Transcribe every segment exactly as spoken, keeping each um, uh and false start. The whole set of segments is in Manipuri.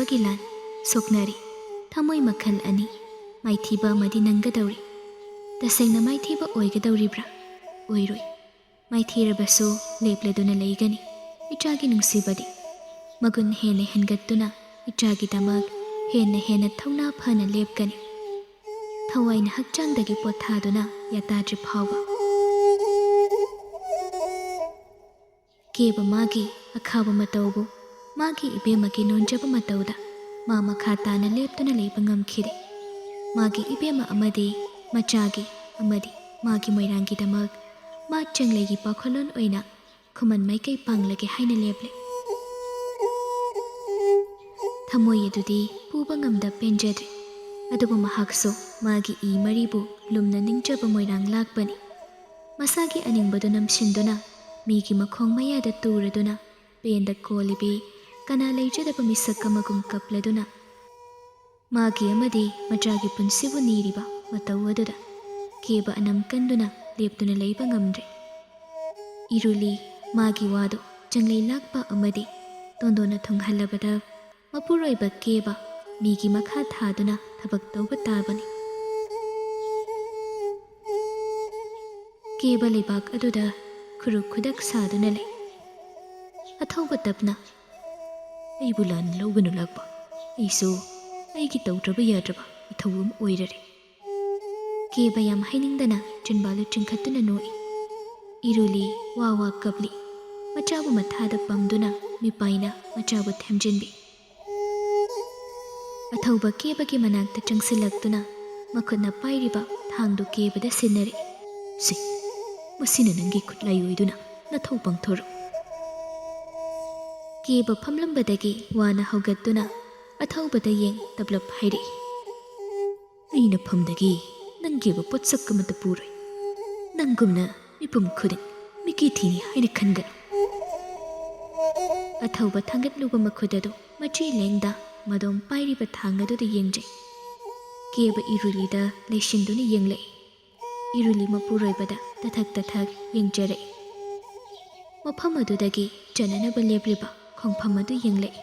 ꯒꯤ ꯂꯥꯟ ꯁꯣꯛꯅꯔꯤ꯫ ꯊꯃꯣꯏ ꯃꯈꯜ ꯑꯅꯤ, ꯃꯥꯏꯊꯤꯕ ꯑꯃꯗꯤ ꯅꯪꯒꯗꯧꯔꯤ꯫ ꯇꯁꯦꯡꯅ ꯃꯥꯏꯊꯤꯕ ꯑꯣꯏꯒꯗꯧꯔꯤꯕ꯭ꯔꯥ? ꯑꯣꯏꯔꯣꯏ꯫ ꯃꯥꯏꯊꯤꯔꯕꯁꯨ ꯂꯦꯞꯂꯗꯨꯅ ꯂꯩꯒꯅꯤ꯫ ꯏꯆꯥꯒꯤ ꯅꯨꯡꯁꯤꯕꯗꯤ ꯃꯒꯨꯟ ꯍꯦꯟꯅ ꯍꯦꯟꯒꯠꯇꯨꯅ ꯏꯆꯥꯒꯤꯗꯃꯛ ꯍꯦꯟꯅ ꯍꯦꯟꯅ ꯊꯧꯅꯥ ꯐꯅ ꯂꯦꯞꯀꯅꯤ꯫ ꯊꯋꯥꯏꯅ ꯍꯛꯆꯥꯡꯗꯒꯤ ꯄꯣꯊꯥꯗꯨꯅ ꯌꯥꯇꯥꯗ꯭ꯔꯤ ꯐꯥꯎꯕ꯫ ꯀꯦꯕ ꯃꯥꯒꯤ ꯑꯈꯥꯕ ꯃꯇꯧꯕꯨ ꯃꯥꯒꯤ ꯏꯕꯦꯝꯃꯒꯤ ꯅꯣꯟꯖꯕ ꯃꯇꯧꯗ ꯃꯥ ꯃꯈꯥ ꯇꯥꯅ ꯂꯦꯞꯇꯨꯅ ꯂꯩꯕ ꯉꯝꯈꯤꯗꯦ꯫ ꯃꯥꯒꯤ ꯏꯕꯦꯝꯃ ꯑꯃꯗꯤ ꯃꯆꯥꯒꯤ ꯑꯃꯗꯤ ꯃꯥꯒꯤ ꯃꯣꯏꯔꯥꯡꯒꯤꯗꯃꯛ ꯃꯥ ꯆꯪꯂꯩꯒꯤ ꯄꯥꯈꯣꯜꯂꯣꯟ ꯑꯣꯏꯅ ꯈꯨꯃꯟ ꯃꯥꯏꯀꯩ ꯄꯥꯡꯂꯒꯦ ꯍꯥꯏꯅ ꯂꯦꯞꯂꯦ꯫ ꯊꯃꯣꯏ ꯑꯗꯨꯗꯤ ꯄꯨꯕ ꯉꯝꯗ ꯄꯦꯟꯖꯗ꯭ꯔꯦ꯫ ꯑꯗꯨꯕꯨ ꯃꯍꯥꯛꯁꯨ ꯃꯥꯒꯤ ꯏ ꯃꯔꯤꯕꯨ ꯂꯨꯝꯅ ꯅꯤꯡꯖꯕ ꯃꯣꯏꯔꯥꯡ ꯂꯥꯛꯄꯅꯤ꯫ ꯃꯁꯥꯒꯤ ꯑꯅꯤꯡꯕꯗꯨ ꯅꯝꯁꯤꯟꯗꯨꯅ ꯃꯤꯒꯤ ꯃꯈꯣꯡ ꯃꯌꯥꯗ ꯇꯨꯔꯗꯨꯅ ꯄꯦꯟꯗ ꯀꯣꯜꯂꯤꯕꯤ ꯀꯅꯥ ꯂꯩꯖꯗꯕ ꯃꯤꯁꯛ ꯑꯃꯒꯨꯝ ꯀꯞꯂꯗꯨꯅ ꯃꯥꯒꯤ ꯑꯃꯗꯤ ꯃꯆꯥꯒꯤ ꯄꯨꯟꯁꯤꯕꯨ ꯅꯤꯔꯤꯕ ꯃꯇꯧ ꯑꯗꯨꯗ ꯀꯦꯕ ꯑꯅꯝ ꯀꯟꯗꯨꯅ ꯂꯦꯞꯇꯨꯅ ꯂꯩꯕ ꯉꯝꯗ꯭ꯔꯦ꯫ ꯏꯔꯨꯂꯤ ꯃꯥꯒꯤ ꯋꯥꯗꯨ ꯆꯪꯂꯩ ꯂꯥꯛꯄ ꯑꯃꯗꯤ ꯇꯣꯟꯗꯣꯟꯅ ꯊꯨꯡꯍꯜꯂꯕꯗ ꯃꯄꯨꯔꯣꯏꯕ ꯀꯦꯕ ꯃꯤꯒꯤ ꯃꯈꯥ ꯊꯥꯗꯨꯅ ꯊꯕꯛ ꯇꯧꯕ ꯇꯥꯕꯅꯤ꯫ ꯀꯦꯕ ꯂꯩꯕꯥꯛ ꯑꯗꯨꯗ ꯈꯨꯔꯨ ꯈꯨꯗꯛ ꯁꯥꯗꯨꯅ ꯂꯩ꯫ ꯑꯊꯧꯕ ꯇꯞꯅ, "ꯑꯩꯕꯨ ꯂꯥꯟꯅ ꯂꯧꯒꯅꯨ ꯂꯥꯛꯄ꯫ ꯑꯩꯁꯨ ꯑꯩꯒꯤ ꯇꯧꯗ꯭ꯔꯕ ꯌꯥꯗ꯭ꯔꯕ ꯏꯊꯧ ꯑꯃ ꯑꯣꯏꯔꯔꯦ꯫" ꯀꯦꯕ ꯌꯥꯝ ꯍꯥꯏꯅꯤꯡꯗꯅ ꯆꯤꯟꯕꯥꯜꯗꯨ ꯆꯤꯡꯈꯠꯇꯨꯅ ꯅꯣꯛꯏ꯫ ꯏꯔꯨꯂꯤ ꯋꯥ ꯋꯥ ꯀꯞꯂꯤ꯫ ꯃꯆꯥꯕꯨ ꯃꯊꯥꯗ ꯄꯝꯗꯨꯅ ꯃꯤꯄꯥꯏꯅ ꯃꯆꯥꯕꯨ ꯊꯦꯝꯖꯤꯟꯕꯤ꯫ ꯑꯊꯧꯕ ꯀꯦꯕꯒꯤ ꯃꯅꯥꯛꯇ ꯆꯪꯁꯤꯜꯂꯛꯇꯨꯅ ꯃꯈꯨꯠꯅ ꯄꯥꯏꯔꯤꯕ ꯊꯥꯡꯗꯨ ꯀꯦꯕꯗ ꯁꯤꯟꯅꯔꯛꯏ꯫ "ꯁꯤ, ꯃꯁꯤꯅ ꯅꯪꯒꯤ ꯈꯨꯠꯂꯥꯏ ꯑꯣꯏꯗꯨꯅ ꯅꯊꯧ ꯄꯥꯡꯊꯣꯔꯛꯎ꯫" ꯀꯦꯕ ꯐꯝꯂꯝꯕꯗꯒꯤ ꯋꯥꯅ ꯍꯧꯒꯠꯇꯨꯅ ꯑꯊꯧꯕꯗ ꯌꯦꯡ ꯇꯞꯂꯞ ꯍꯥꯏꯔꯛꯏ, "ꯑꯩꯅ ꯐꯝꯗꯒꯤ ꯅꯪꯒꯤ ꯑꯣꯏꯕ ꯄꯣꯠꯁꯛ ꯑꯃꯠꯇ ꯄꯨꯔꯣꯏ꯫ ꯅꯪꯒꯨꯝꯅ ꯃꯤꯄꯨꯝ ꯈꯨꯗꯤꯡ ꯃꯤꯀꯤ ꯊꯤꯅꯤ ꯍꯥꯏꯅ ꯈꯟꯒꯅꯨ꯫" ꯑꯊꯧꯕ ꯊꯥꯡꯒꯠꯂꯨꯕ ꯃꯈꯨꯠ ꯑꯗꯨ ꯃꯆꯤ ꯂꯦꯡꯗ ꯃꯗꯣꯝ ꯄꯥꯏꯔꯤꯕ ꯊꯥꯡ ꯑꯗꯨꯗ ꯌꯦꯡꯖꯩ꯫ ꯀꯦꯕ ꯏꯔꯨꯂꯤꯗ ꯂꯩꯁꯤꯟꯗꯨꯅ ꯌꯦꯡꯂꯛꯏ꯫ ꯏꯔꯨꯂꯤ ꯃꯄꯨꯔꯣꯏꯕꯗ ꯇꯊꯛ ꯇꯊꯛ ꯌꯦꯡꯖꯔꯛꯏ꯫ ꯃꯐꯝ ꯑꯗꯨꯗꯒꯤ ꯆꯠꯅꯅꯕ ꯂꯦꯞꯂꯤꯕ ꯈꯣꯡꯐꯝ ꯑꯗꯨ ꯌꯦꯡꯂꯛꯏ꯫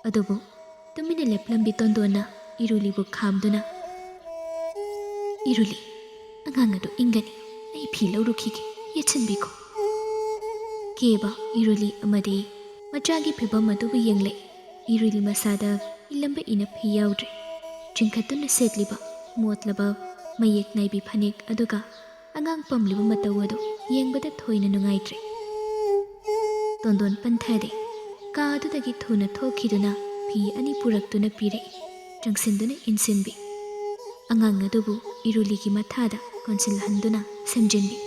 ꯑꯗꯨꯕꯨ ꯇꯨꯃꯤꯟꯅ ꯂꯦꯞꯂꯝꯕꯤ ꯇꯣꯟꯗꯣꯟꯅ ꯏꯔꯨꯂꯤꯕꯨ ꯈꯥꯝꯗꯨꯅ, "ꯏꯔꯨꯂꯤ, ꯑꯉꯥꯡ ꯑꯗꯨ ꯏꯪꯒꯅꯤ, ꯑꯩ ꯐꯤ ꯂꯧꯔꯨꯈꯤꯒꯦ, ꯌꯦꯠꯁꯤꯟꯕꯤꯈꯣ꯫" ꯀꯦꯕ, ꯏꯔꯨꯂꯤ ꯑꯃꯗꯤ ꯃꯆꯥꯒꯤ ꯐꯤꯕꯝ ꯑꯗꯨꯕꯨ ꯌꯦꯡꯂꯦ꯫ ꯏꯔꯨꯂꯤ ꯃꯁꯥꯗ ꯏꯜꯂꯝꯕ ꯏꯅꯐꯤ ꯌꯥꯎꯗ꯭ꯔꯦ꯫ ꯆꯤꯡꯈꯠꯇꯨꯅ ꯁꯦꯠꯂꯤꯕ ꯃꯣꯠꯂꯕ ꯃꯌꯦꯛ ꯅꯥꯏꯕꯤ ꯐꯅꯦꯛ ꯑꯗꯨꯒ ꯑꯉꯥꯡ ꯄꯝꯂꯤꯕ ꯃꯇꯧ ꯑꯗꯨ ꯌꯦꯡꯕꯗ ꯊꯣꯏꯅ ꯅꯨꯡꯉꯥꯏꯇ꯭ꯔꯦ꯫ ꯇꯣꯟꯗꯣꯟ ꯄꯟꯊꯗꯦ꯫ ꯀꯥ ꯑꯗꯨꯗꯒꯤ ꯊꯨꯅ ꯊꯣꯛꯈꯤꯗꯨꯅ ꯐꯤ ꯑꯅꯤ ꯄꯨꯔꯛꯇꯨꯅ ꯄꯤꯔꯛꯏ꯫ ꯆꯪꯁꯤꯟꯗꯨꯅ ꯏꯟꯁꯤꯟꯕꯤ꯫ ꯑꯉꯥꯡ ꯑꯗꯨꯕꯨ ꯏꯔꯨꯂꯤꯒꯤ ꯃꯊꯥꯗ ꯀꯣꯟꯁꯤꯜꯍꯟꯗꯨꯅ ꯁꯦꯝꯖꯤꯟꯕꯤ꯫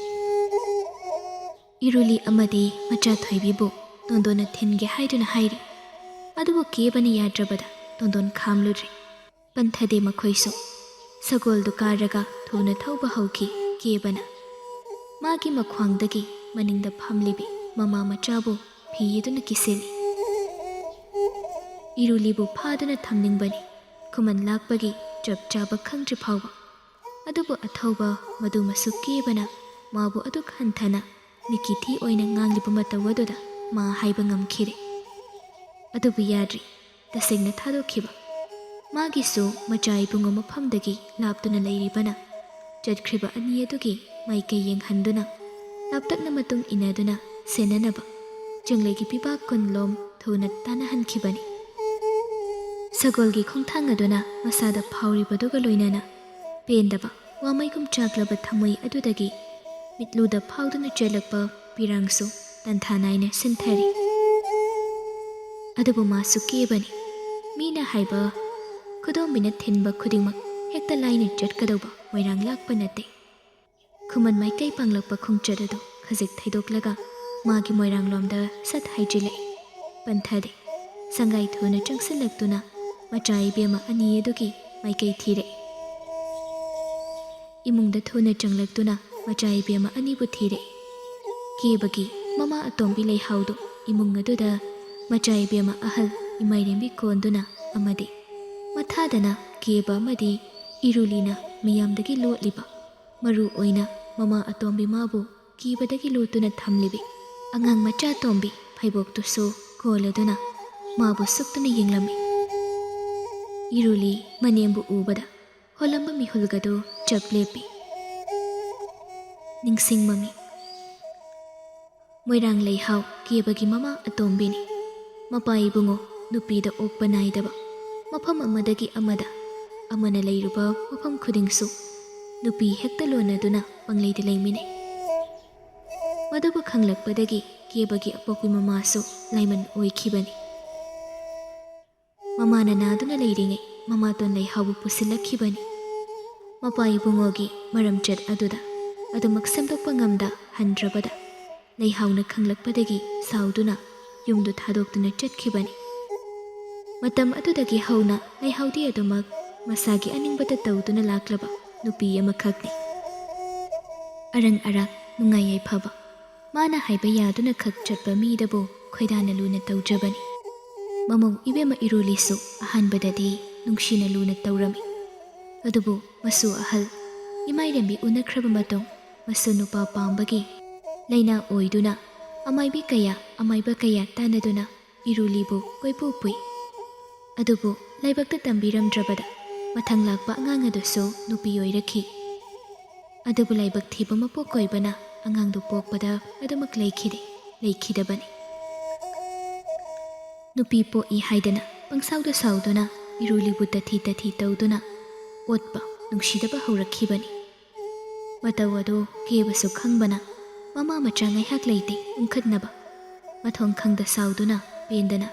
ꯏꯔꯨꯂꯤ ꯑꯃꯗꯤ ꯃꯆꯥ ꯊꯣꯏꯕꯤꯕꯨ ꯇꯣꯟꯗꯣꯟꯅ ꯊꯤꯟꯒꯦ ꯍꯥꯏꯗꯨꯅ ꯍꯥꯏꯔꯤ꯫ ꯑꯗꯨꯕꯨ ꯀꯦꯕꯅ ꯌꯥꯗ꯭ꯔꯕꯗ ꯇꯣꯟꯗꯣꯟ ꯈꯥꯝꯂꯨꯗ꯭ꯔꯦ꯫ ꯄꯟꯊꯗꯦ ꯃꯈꯣꯏꯁꯨ꯫ ꯁꯒꯣꯜꯗꯨ ꯀꯥꯔꯒ ꯊꯨꯅ ꯊꯧꯕ ꯍꯧꯈꯤ ꯀꯦꯕꯅ꯫ ꯃꯥꯒꯤ ꯃꯈ꯭ꯋꯥꯡꯗꯒꯤ ꯃꯅꯤꯡꯗ ꯐꯝꯂꯤꯕꯤ ꯃꯃꯥ ꯃꯆꯥꯕꯨ ꯐꯤꯗꯨꯅ ꯀꯤꯁꯤꯜꯂꯤ꯫ ꯏꯔꯨꯂꯤꯕꯨ ꯐꯥꯗꯨꯅ ꯊꯝꯅꯤꯡꯕꯅꯤ, ꯈꯨꯃꯟ ꯂꯥꯛꯄꯒꯤ ꯆꯞ ꯆꯥꯕ ꯈꯪꯗ꯭ꯔꯤ ꯐꯥꯎꯕ꯫ ꯑꯗꯨꯕꯨ ꯑꯊꯧꯕ ꯃꯗꯨꯃꯁꯨ ꯀꯦꯕꯅ ꯃꯥꯕꯨ ꯑꯗꯨꯛ ꯍꯟꯊꯅ ꯃꯤꯀꯤꯊꯤ ꯑꯣꯏꯅ ꯉꯥꯡꯂꯤꯕ ꯃꯇꯧ ꯑꯗꯨꯗ ꯃꯥ ꯍꯥꯏꯕ ꯉꯝꯈꯤꯔꯦ꯫ ꯑꯗꯨꯕꯨ ꯌꯥꯗ꯭ꯔꯤ, ꯇꯁꯦꯡꯅ ꯊꯥꯗꯣꯛꯈꯤꯕ꯫ ꯃꯥꯒꯤꯁꯨ ꯃꯆꯥ ꯏꯕꯨꯡꯉꯣ ꯃꯐꯝꯗꯒꯤ ꯂꯥꯞꯇꯨꯅ ꯂꯩꯔꯤꯕꯅ ꯆꯠꯈ꯭ꯔꯤꯕ ꯑꯅꯤ ꯑꯗꯨꯒꯤ ꯃꯥꯏꯀꯩ ꯌꯦꯡꯍꯟꯗꯨꯅ, ꯂꯥꯞꯇꯛꯅ ꯃꯇꯨꯡ ꯏꯟꯅꯗꯨꯅ ꯁꯦꯟꯅꯅꯕ ꯆꯤꯡꯂꯩꯒꯤ ꯄꯤꯕꯥꯛ ꯀꯨꯟꯂꯣꯝ ꯊꯨꯅ ꯇꯥꯟꯅꯍꯟꯈꯤꯕꯅꯤ꯫ ꯁꯒꯣꯜꯒꯤ ꯈꯣꯡꯊꯥꯡ ꯑꯗꯨꯅ ꯃꯁꯥꯗ ꯐꯥꯎꯔꯤꯕꯗꯨꯒ ꯂꯣꯏꯅꯅ ꯄꯦꯟꯗꯕ ꯋꯥꯃꯩꯒꯨꯝ ꯆꯥꯛꯂꯕ ꯊꯃꯣꯏ ꯑꯗꯨꯗꯒꯤ ꯃꯤꯠꯂꯨꯗ ꯐꯥꯎꯗꯨꯅ ꯆꯦꯜꯂꯛꯄ ꯄꯤꯔꯥꯡꯁꯨ ꯇꯟꯊꯥ ꯅꯥꯏꯅ ꯁꯤꯟꯊꯔꯤ꯫ ꯑꯗꯨꯕꯨ ꯃꯥꯁꯨ ꯀꯦꯕꯅꯤ꯫ ꯃꯤꯅ ꯍꯥꯏꯕ ꯈꯨꯗꯣꯝꯕꯤꯅ ꯊꯤꯟꯕ ꯈꯨꯗꯤꯡꯃꯛ ꯍꯦꯛꯇ ꯂꯥꯏꯅ ꯆꯠꯀꯗꯧꯕ ꯃꯣꯏꯔꯥꯡ ꯂꯥꯛꯄ ꯅꯠꯇꯦ꯫ ꯈꯨꯃꯟ ꯃꯥꯏꯀꯩ ꯄꯥꯡꯂꯛꯄ ꯈꯣꯡꯆꯠ ꯑꯗꯨ ꯈꯖꯤꯛ ꯊꯩꯗꯣꯛꯂꯒ ꯃꯥꯒꯤ ꯃꯣꯏꯔꯥꯡꯂꯣꯝꯗ ꯁꯠ ꯍꯥꯏꯖꯤꯜꯂꯛꯏ꯫ ꯄꯟꯊꯗꯦ꯫ ꯁꯪꯒꯥꯏ ꯊꯨꯅ ꯆꯪꯁꯤꯜꯂꯛꯇꯨꯅ ꯃꯆꯥ ꯏꯕꯦꯝꯃ ꯑꯅꯤ ꯑꯗꯨꯒꯤ ꯃꯥꯏꯀꯩ ꯊꯤꯔꯛꯏ꯫ ꯏꯃꯨꯡꯗ ꯊꯨꯅ ꯆꯪꯂꯛꯇꯨꯅ ꯃꯆꯥ ꯏꯕꯦꯝꯃ ꯑꯅꯤꯕꯨ ꯊꯤꯔꯛꯏ꯫ ꯀꯦꯕꯒꯤ ꯃꯃꯥ ꯑꯇꯣꯝꯕꯤ ꯂꯩꯍꯥꯎꯗꯨ ꯏꯃꯨꯡ ꯑꯗꯨꯗ ꯃꯆꯥ ꯏꯕꯦꯝꯃ ꯑꯍꯜ ꯏꯃꯥꯏꯔꯦꯝꯕꯤ ꯀꯣꯟꯗꯨꯅ ꯑꯃꯗꯤ ꯃꯊꯥꯗꯅ ꯀꯦꯕ ꯑꯃꯗꯤ ꯏꯔꯨꯂꯤꯅ ꯃꯤꯌꯥꯝꯗꯒꯤ ꯂꯣꯠꯂꯤꯕ, ꯃꯔꯨ ꯑꯣꯏꯅ ꯃꯃꯥ ꯑꯇꯣꯝꯕꯤ ꯃꯥꯕꯨ ꯀꯤꯕꯗꯒꯤ ꯂꯣꯠꯇꯨꯅ ꯊꯝꯂꯤꯕꯤ ꯑꯉꯥꯡ ꯃꯆꯥ ꯇꯣꯝꯕꯤ ꯐꯩꯕꯣꯛꯇꯨꯁꯨ ꯀꯣꯜꯂꯗꯨꯅ ꯃꯥꯕꯨ ꯁꯨꯛꯇꯨꯅ ꯌꯦꯡꯂꯝꯃꯤ꯫ ꯏꯔꯨꯂꯤ ꯃꯅꯦꯝꯕꯨ ꯎꯕꯗ ꯍꯣꯜꯂꯝꯕ ꯃꯤꯍꯨꯜꯒꯗꯨ ꯆꯞ ꯂꯦꯞꯄꯤ꯫ ꯅꯤꯡꯁꯤꯡ ꯃꯃꯤ꯫ ꯃꯣꯏꯔꯥꯡ ꯂꯩꯍꯥꯎ ꯀꯦꯕꯒꯤ ꯃꯃꯥ ꯑꯇꯣꯝꯕꯤꯅꯤ꯫ ꯃꯄꯥ ꯏꯕꯨꯡꯉꯣ ꯅꯨꯄꯤꯗ ꯑꯣꯛꯄ ꯅꯥꯏꯗꯕ, ꯃꯐꯝ ꯑꯃꯗꯒꯤ ꯑꯃꯗ, ꯑꯃꯅ ꯂꯩꯔꯨꯕ ꯃꯐꯝ ꯈꯨꯗꯤꯡꯁꯨ ꯅꯨꯄꯤ ꯍꯦꯛꯇ ꯂꯣꯟꯅꯗꯨꯅ ꯄꯪꯂꯩꯗ ꯂꯩꯃꯤꯟꯅꯩ꯫ ꯃꯗꯨꯕꯨ ꯈꯪꯂꯛꯄꯗꯒꯤ ꯀꯦꯕꯒꯤ ꯑꯄꯣꯛꯄꯤ ꯃꯃꯥꯁꯨ ꯂꯥꯏꯃꯟ ꯑꯣꯏꯈꯤꯕꯅꯤ꯫ ꯃꯃꯥꯅ ꯅꯥꯗꯨꯅ ꯂꯩꯔꯤꯉꯩ ꯃꯃꯥꯇꯣꯟ ꯂꯩꯍꯥꯎꯕꯨ ꯄꯨꯁꯤꯜꯂꯛꯈꯤꯕꯅꯤ꯫ ꯃꯄꯥ ꯏꯕꯨꯡꯉꯣꯒꯤ ꯃꯔꯝꯆꯠ ꯑꯗꯨꯗ ꯑꯗꯨꯃꯛ ꯁꯦꯝꯗꯣꯛꯄ ꯉꯝꯗ ꯍꯟꯗ꯭ꯔꯕꯗ, ꯂꯩꯍꯥꯎꯅ ꯈꯪꯂꯛꯄꯗꯒꯤ ꯁꯥꯎꯗꯨꯅ ꯌꯨꯝꯗꯨ ꯊꯥꯗꯣꯛꯇꯨꯅ ꯆꯠꯈꯤꯕꯅꯤ꯫ ꯃꯇꯝ ꯑꯗꯨꯗꯒꯤ ꯍꯧꯅ ꯂꯩꯍꯥꯎꯗꯤ ꯑꯗꯨꯃꯛ ꯃꯁꯥꯒꯤ ꯑꯅꯤꯡꯕꯇ ꯇꯧꯗꯨꯅ ꯂꯥꯛꯂꯕ ꯅꯨꯄꯤ ꯑꯃꯈꯛꯅꯤ꯫ ꯑꯔꯪ ꯑꯔꯥꯛ, ꯅꯨꯡꯉꯥꯏ ꯌꯥꯏꯐꯕ, ꯃꯥꯅ ꯍꯥꯏꯕ ꯌꯥꯗꯨꯅ ꯈꯛ ꯆꯠꯄ ꯃꯤꯗꯕꯨ ꯈꯣꯏꯗꯥꯅ ꯂꯨꯅ ꯇꯧꯖꯕꯅꯤ꯫ ꯃꯃꯧ ꯏꯕꯦꯝꯃ ꯏꯔꯨꯂꯤꯁꯨ ꯑꯍꯥꯟꯕꯗꯗꯤ ꯅꯨꯡꯁꯤꯅ ꯂꯨꯅ ꯇꯧꯔꯝꯃꯤ꯫ ꯑꯗꯨꯕꯨ ꯃꯁꯨ ꯑꯍꯜ ꯏꯃꯥꯏꯔꯦꯝꯕꯤ ꯎꯅꯈ꯭ꯔꯕ ꯃꯇꯨꯡ, ꯃꯁꯨ ꯅꯨꯄꯥ ꯄꯥꯝꯕꯒꯤ ꯂꯥꯏꯅꯥ ꯑꯣꯏꯗꯨꯅ ꯑꯃꯥꯏꯕꯤ ꯀꯌꯥ, ꯑꯃꯥꯏꯕ ꯀꯌꯥ ꯇꯥꯟꯅꯗꯨꯅ ꯏꯔꯨꯂꯤꯕꯨ ꯀꯣꯏꯄꯨ ꯄꯨꯏ꯫ ꯑꯗꯨꯕꯨ ꯂꯥꯏꯕꯛꯇ ꯇꯝꯕꯤꯔꯝꯗ꯭ꯔꯕꯗ ꯃꯊꯪ ꯂꯥꯛꯄ ꯑꯉꯥꯡ ꯑꯗꯨꯁꯨ ꯅꯨꯄꯤ ꯑꯣꯏꯔꯛꯈꯤ꯫ ꯑꯗꯨꯕꯨ ꯂꯥꯏꯕꯛ ꯊꯤꯕ ꯃꯄꯣꯛ ꯑꯣꯏꯕꯅ ꯑꯉꯥꯡꯗꯨ ꯄꯣꯛꯄꯗ ꯑꯗꯨꯃꯛ ꯂꯩꯈꯤꯗꯦ, ꯂꯩꯈꯤꯗꯕꯅꯤ꯫ ꯅꯨꯄꯤ ꯄꯣꯛꯏ ꯍꯥꯏꯗꯅ ꯄꯪꯁꯥꯎꯗ ꯁꯥꯎꯗꯨꯅ ꯏꯔꯨꯂꯤꯕꯨ ꯇꯊꯤ ꯇꯊꯤ ꯇꯧꯗꯨꯅ ꯑꯣꯠꯄ, ꯅꯨꯡꯁꯤꯗꯕ ꯍꯧꯔꯛꯈꯤꯕꯅꯤ꯫ ꯃꯇꯧ ꯑꯗꯨ ꯀꯦꯕꯁꯨ ꯈꯪꯕꯅ ꯃꯃꯥ ꯃꯆꯥ ꯉꯥꯏꯍꯥꯛ ꯂꯩꯇꯦ ꯎꯪꯈꯠꯅꯕ꯫ ꯃꯊꯣꯡ ꯈꯪꯗ ꯁꯥꯎꯗꯨꯅ ꯄꯦꯟꯗꯅ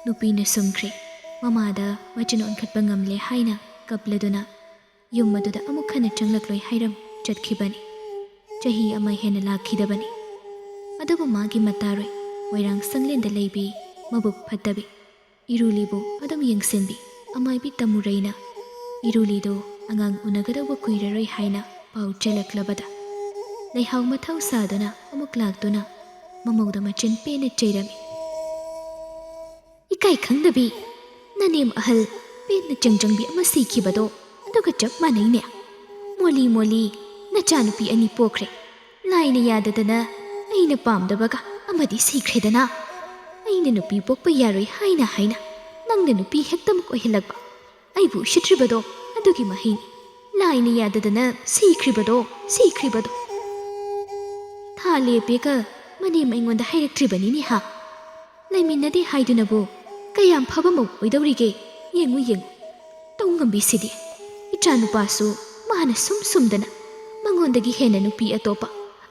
ꯅꯨꯄꯤꯅ ꯁꯨꯝꯈ꯭ꯔꯦ, ꯃꯃꯥꯗ ꯃꯆꯤꯟ ꯑꯣꯟꯈꯠꯄ ꯉꯝꯂꯦ ꯍꯥꯏꯅ ꯀꯞꯂꯗꯨꯅ ꯌꯨꯝ ꯑꯗꯨꯗ ꯑꯃꯨꯛ ꯍꯟꯅ ꯆꯪꯂꯛꯂꯣꯏ ꯍꯥꯏꯔꯝ ꯆꯠꯈꯤꯕꯅꯤ꯫ ꯆꯍꯤ ꯑꯃ ꯍꯦꯟꯅ ꯂꯥꯛꯈꯤꯗꯕꯅꯤ꯫ ꯑꯗꯨꯕꯨ ꯃꯥꯒꯤ ꯃꯇꯥꯔꯣꯏ ꯃꯣꯏꯔꯥꯡ ꯁꯪꯂꯦꯟꯗ ꯂꯩꯕꯤ ꯃꯕꯨꯛ ꯐꯠꯇꯕꯤ ꯏꯔꯨꯂꯤꯕꯨ ꯑꯗꯨꯝ ꯌꯦꯡꯁꯤꯟꯕꯤ ꯑꯃꯥꯏꯕꯤ ꯇꯃꯨꯔꯩꯅ ꯏꯔꯨꯂꯤꯗꯨ ꯑꯉꯥꯡ ꯎꯅꯒꯗꯧꯕ ꯀꯨꯏꯔꯔꯣꯏ ꯍꯥꯏꯅ ꯄꯥꯎ ꯆꯦꯜꯂꯛꯂꯕꯗ, ꯂꯩꯍꯥꯎ ꯃꯊꯧ ꯁꯥꯗꯨꯅ ꯑꯃꯨꯛ ꯂꯥꯛꯇꯨꯅ ꯃꯃꯧꯗ ꯃꯆꯤꯟ ꯄꯦꯟꯅ ꯆꯩꯔꯝꯃꯤ꯫ "ꯏꯀꯥꯏ ꯈꯪꯗꯕꯤ, ꯅꯅꯦꯝ ꯑꯍꯜ ꯄꯦꯟꯅ ꯆꯪꯖꯪꯕꯤ ꯑꯃ ꯁꯤꯈꯤꯕꯗꯣ ꯑꯗꯨꯒ ꯆꯞ ꯃꯥꯟꯅꯩꯅꯦ꯫ ꯃꯣꯂꯤ ꯃꯣꯂꯤ, ꯅꯆꯥꯅꯨꯄꯤ ꯑꯅꯤ ꯄꯣꯛꯈ꯭ꯔꯦ꯫ ꯂꯥꯏꯅ ꯌꯥꯗꯗꯅ ꯑꯩꯅ ꯄꯥꯝꯗꯕꯒ ꯑꯃꯗꯤ ꯁꯤꯈ꯭ꯔꯦꯗꯅ꯫ ꯑꯩꯅ ꯅꯨꯄꯤ ꯄꯣꯛꯄ ꯌꯥꯔꯣꯏ ꯍꯥꯏꯅ ꯍꯥꯏꯅ ꯅꯪꯅ ꯅꯨꯄꯤ ꯍꯦꯛꯇꯃꯛ ꯑꯣꯏꯍꯜꯂꯛꯄ꯫ ꯑꯩꯕꯨ ꯎꯁꯤꯠꯇ꯭ꯔꯤꯕꯗꯣ ꯑꯗꯨꯒꯤ ꯃꯍꯩꯅꯤ꯫ ꯂꯥꯏꯅ ꯌꯥꯗꯗꯅ ꯁꯤꯈ꯭ꯔꯤꯕꯗꯣ, ꯁꯤꯈ꯭ꯔꯤꯕꯗꯣ꯫ ꯊꯥ ꯂꯦꯞꯄꯦꯒ ꯃꯅꯦꯝ ꯑꯩꯉꯣꯟꯗ ꯍꯥꯏꯔꯛꯇ꯭ꯔꯤꯕꯅꯤꯅꯦ ꯍꯥ? ꯂꯩꯃꯤꯟꯅꯗꯦ ꯍꯥꯏꯗꯨꯅꯕꯨ ꯀꯌꯥꯝ ꯐꯕ ꯃꯧ ꯑꯣꯏꯗꯧꯔꯤꯒꯦ? ꯌꯦꯡꯉꯨ, ꯌꯦꯡꯉꯨ꯫ ꯇꯧ ꯉꯝꯕꯤꯁꯤꯗꯤ꯫ ꯏꯆꯥꯅꯨꯄꯥꯁꯨ ꯃꯥꯅ ꯁꯨꯝ ꯁꯨꯝꯗꯅ ꯃꯉꯣꯟꯗꯒꯤ ꯍꯦꯟꯅ ꯅꯨꯄꯤ ꯑꯇꯣꯞꯄ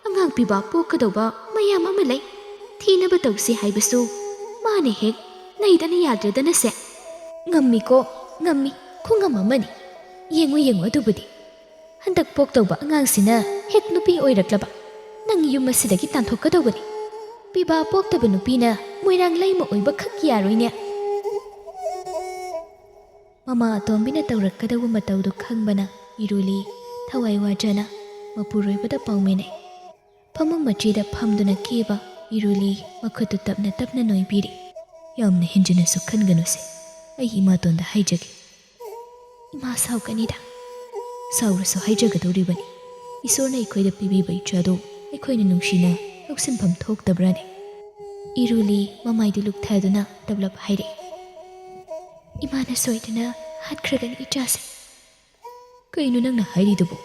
ꯑꯉꯥꯡ ꯄꯤꯕ ꯄꯣꯛꯀꯗꯧꯕ ꯃꯌꯥꯝ ꯑꯃ ꯂꯩ꯫ ꯊꯤꯅꯕ ꯇꯧꯁꯤ ꯍꯥꯏꯕꯁꯨ ꯃꯥꯅ ꯍꯦꯛ ꯅꯩꯗꯅ ꯌꯥꯗ꯭ꯔꯦꯗꯅꯁꯦ꯫ ꯉꯝꯃꯤꯀꯣ, ꯉꯝꯃꯤ꯫ ꯈꯨꯉꯝ ꯑꯃꯅꯤ꯫ ꯌꯦꯡꯉꯨ, ꯌꯦꯡꯉꯨ ꯑꯗꯨꯕꯨꯗꯤ꯫ ꯍꯟꯗꯛ ꯄꯣꯛꯇꯧꯕ ꯑꯉꯥꯡꯁꯤꯅ ꯍꯦꯛ ꯅꯨꯄꯤ ꯑꯣꯏꯔꯛꯂꯕ, ꯅꯪ ꯌꯨꯝ ꯑꯁꯤꯗꯒꯤ ꯇꯥꯟꯊꯣꯛꯀꯗꯧꯕꯅꯤ꯫ ꯄꯤꯕꯥ ꯄꯣꯛꯇꯕ ꯅꯨꯄꯤꯅ ꯃꯣꯏꯔꯥꯡ ꯂꯩꯃ ꯑꯣꯏꯕ ꯈꯛ ꯌꯥꯔꯣꯏꯅꯦ꯫ ꯃꯃꯥ ꯑꯇꯣꯝꯕꯤꯅ ꯇꯧꯔꯛꯀꯗꯧꯕ ꯃꯇꯧꯗꯨ ꯈꯪꯕꯅ ꯏꯔꯨꯂꯤ ꯊꯋꯥꯏ ꯋꯥꯖꯅ ꯃꯄꯨꯔꯣꯏꯕꯗ ꯄꯥꯎꯃꯤꯟꯅꯩ꯫ ꯐꯃꯨꯡ ꯃꯆꯤꯗ ꯐꯝꯗꯨꯅ ꯀꯦꯕ ꯏꯔꯨꯂꯤ ꯃꯈꯨꯠꯇꯨ ꯇꯞꯅ ꯇꯞꯅ ꯅꯣꯏꯕꯤꯔꯤ꯫ "ꯌꯥꯝꯅ ꯍꯦꯟꯖꯤꯟꯅꯁꯨ ꯈꯟꯒꯅꯨꯁꯦ, ꯑꯩ ꯏꯃꯥꯇꯣꯟꯗ ꯍꯥꯏꯖꯒꯦ꯫ ꯏꯃꯥ ꯁꯥꯎꯒꯅꯤꯗ꯫" "ꯁꯥꯎꯔꯁꯨ ꯍꯥꯏꯖꯒꯗꯧꯔꯤꯕꯅꯤ꯫ ꯏꯁꯣꯔꯅ ꯑꯩꯈꯣꯏꯗ ꯄꯤꯕꯤꯕ ꯏꯆꯥꯗꯨ ꯑꯩꯈꯣꯏꯅ ꯅꯨꯡꯁꯤꯅ ꯂꯧꯁꯤꯟꯐꯝ ꯊꯣꯛꯇꯕ꯭ꯔꯥꯅꯦ?" ꯏꯔꯨꯂꯤ ꯃꯃꯥꯏꯗꯨ ꯂꯨꯛꯊꯗꯨꯅ ꯇꯞꯂꯞ ꯍꯥꯏꯔꯛꯏ꯫ "ꯏꯃꯥꯅ ꯁꯣꯏꯗꯅ ꯍꯥꯠꯈ꯭ꯔꯒꯅꯤ ꯏꯆꯥꯁꯦ꯫" "ꯀꯩꯅꯣ ꯅꯪꯅ ꯍꯥꯏꯔꯤꯗꯨꯕꯨ?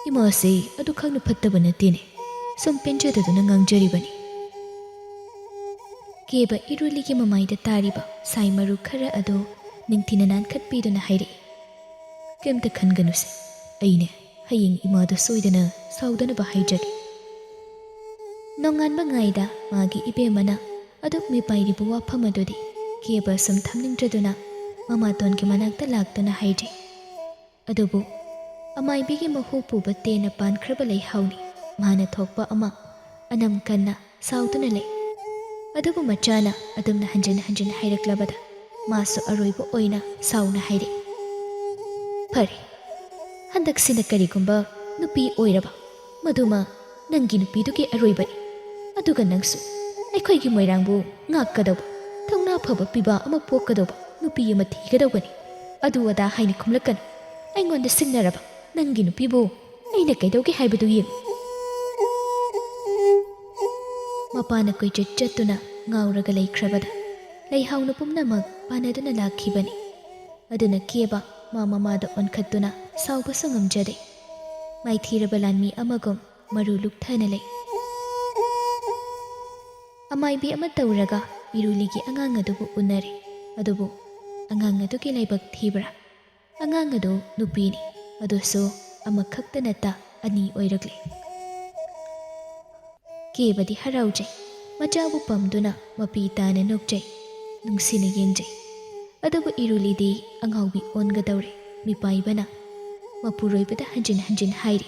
ꯏꯃꯥꯁꯦ ꯑꯗꯨꯈꯛꯅ ꯐꯠꯇꯕ ꯅꯠꯇꯦꯅꯦ, ꯁꯨꯝ ꯄꯦꯟꯖꯗꯗꯨꯅ ꯉꯥꯡꯖꯔꯤꯕꯅꯤ꯫" ꯀꯦꯕ ꯏꯔꯨꯂꯤꯒꯤ ꯃꯃꯥꯏꯗ ꯇꯥꯔꯤꯕ ꯁꯥꯏ ꯃꯔꯨ ꯈꯔ ꯑꯗꯨ ꯅꯤꯡꯊꯤꯅ ꯅꯥꯟꯈꯠꯄꯤꯗꯨꯅ ꯍꯥꯏꯔꯛꯏ꯫ "ꯀꯩꯝꯇ ꯈꯟꯒꯅꯨꯁꯦ, ꯑꯩꯅꯦ ꯍꯌꯦꯡ ꯏꯃꯥꯗ ꯁꯣꯏꯗꯅ ꯁꯥꯎꯗꯅꯕ ꯍꯥꯏꯖꯒꯦ꯫" ꯅꯣꯡꯉꯥꯟꯕ ꯉꯥꯏꯗ ꯃꯥꯒꯤ ꯏꯕꯦꯝꯃꯅ ꯑꯗꯨꯛ ꯃꯤꯄꯥꯏꯔꯤꯕ ꯋꯥꯐꯝ ꯑꯗꯨꯗꯤ ꯀꯦꯕ ꯁꯨꯝ ꯊꯝꯅꯤꯡꯗ꯭ꯔꯗꯨꯅ ꯃꯃꯥꯇꯣꯟꯒꯤ ꯃꯅꯥꯛꯇ ꯂꯥꯛꯇꯨꯅ ꯍꯥꯏꯔꯤ꯫ ꯑꯗꯨꯕꯨ ꯑꯃꯥꯏꯕꯤꯒꯤ ꯃꯍꯨ ꯄꯨꯕ ꯇꯦꯟꯅ ꯄꯥꯟꯈ꯭ꯔꯕ ꯂꯩꯍꯥꯎꯅꯤ꯫ ꯃꯥꯅ ꯊꯣꯛꯄ ꯑꯃ ꯑꯅꯝ ꯀꯟꯅ ꯁꯥꯎꯗꯨꯅ ꯂꯩ꯫ ꯑꯗꯨꯕꯨ ꯃꯆꯥꯅ ꯑꯗꯨꯝꯅ ꯍꯟꯖꯤꯟ ꯍꯟꯖꯤꯟ ꯍꯥꯏꯔꯛꯂꯕꯗ ꯃꯥꯁꯨ ꯑꯔꯣꯏꯕ ꯑꯣꯏꯅ ꯁꯥꯎꯅ ꯍꯥꯏꯔꯛꯏ꯫ "ꯐꯔꯦ, ꯍꯟꯗꯛꯁꯤꯅ ꯀꯔꯤꯒꯨꯝꯕ ꯅꯨꯄꯤ ꯑꯣꯏꯔꯕ, ꯃꯗꯨꯃ ꯅꯪꯒꯤ ꯅꯨꯄꯤꯗꯨꯒꯤ ꯑꯔꯣꯏꯕꯅꯤ꯫ ꯑꯗꯨꯒ ꯅꯪꯁꯨ ꯑꯩꯈꯣꯏꯒꯤ ꯃꯣꯏꯔꯥꯡꯕꯨ ꯉꯥꯛꯀꯗꯧꯕ, ꯊꯧꯅꯥ ꯐꯕ ꯄꯤꯕꯥ ꯑꯃ ꯄꯣꯛꯀꯗꯧꯕ ꯅꯨꯄꯤ ꯑꯃ ꯊꯤꯒꯗꯧꯕꯅꯤ꯫ ꯑꯗꯨ ꯑꯗꯥ ꯍꯥꯏꯅ ꯈꯨꯝꯂꯛꯀꯅꯨ꯫ ꯑꯩꯉꯣꯟꯗ ꯁꯤꯡꯅꯔꯕ ꯅꯪꯒꯤ ꯅꯨꯄꯤꯕꯨ ꯑꯩꯅ ꯀꯩꯗꯧꯒꯦ ꯍꯥꯏꯕꯗꯨ ꯌꯦꯡꯉꯨ꯫" ꯃꯄꯥꯅ ꯀꯣꯏꯆꯠ ꯆꯠꯇꯨꯅ ꯉꯥꯎꯔꯒ ꯂꯩꯈ꯭ꯔꯕꯗ ꯂꯩꯍꯥꯎꯅ ꯄꯨꯝꯅꯃꯛ ꯄꯥꯟꯅꯗꯨꯅ ꯂꯥꯛꯈꯤꯕꯅꯤ꯫ ꯑꯗꯨꯅ ꯀꯦꯕ ꯃꯥ ꯃꯃꯥꯗ ꯑꯣꯟꯈꯠꯇꯨꯅ ꯁꯥꯎꯕꯁꯨ ꯉꯝꯖꯗꯦ꯫ ꯃꯥꯏꯊꯤꯔꯕ ꯂꯥꯟꯃꯤ ꯑꯃꯒꯨꯝ ꯃꯔꯨ ꯂꯨꯛꯊꯅ ꯂꯩ꯫ ꯑꯃꯥꯏꯕꯤ ꯑꯃ ꯇꯧꯔꯒ ꯏꯔꯨꯂꯤꯒꯤ ꯑꯉꯥꯡ ꯑꯗꯨꯕꯨ ꯎꯅꯔꯦ꯫ ꯑꯗꯨꯕꯨ ꯑꯉꯥꯡ ꯑꯗꯨꯒꯤ ꯂꯥꯏꯕꯛ ꯊꯤꯕ꯭ꯔꯥ? ꯑꯉꯥꯡ ꯑꯗꯨ ꯅꯨꯄꯤꯅꯤ, ꯑꯗꯨꯁꯨ ꯑꯃꯈꯛꯇ ꯅꯠꯇ ꯑꯅꯤ ꯑꯣꯏꯔꯛꯂꯦ꯫ ꯀꯦꯕꯗꯤ ꯍꯔꯥꯎꯖꯩ꯫ ꯃꯆꯥꯕꯨ ꯄꯝꯗꯨꯅ ꯃꯄꯤ ꯇꯥꯅ ꯅꯣꯛꯆꯩ, ꯅꯨꯡꯁꯤꯅ ꯌꯦꯡꯖꯩ꯫ ꯑꯗꯨꯕꯨ ꯏꯔꯨꯂꯤꯗꯤ ꯑꯉꯥꯎꯕꯤ ꯑꯣꯟꯒꯗꯧꯔꯦ꯫ ꯃꯤꯄꯥꯏꯕꯅ ꯃꯄꯨꯔꯣꯏꯕꯗ ꯍꯟꯖꯤꯟ ꯍꯟꯖꯤꯟ ꯍꯥꯏꯔꯤ,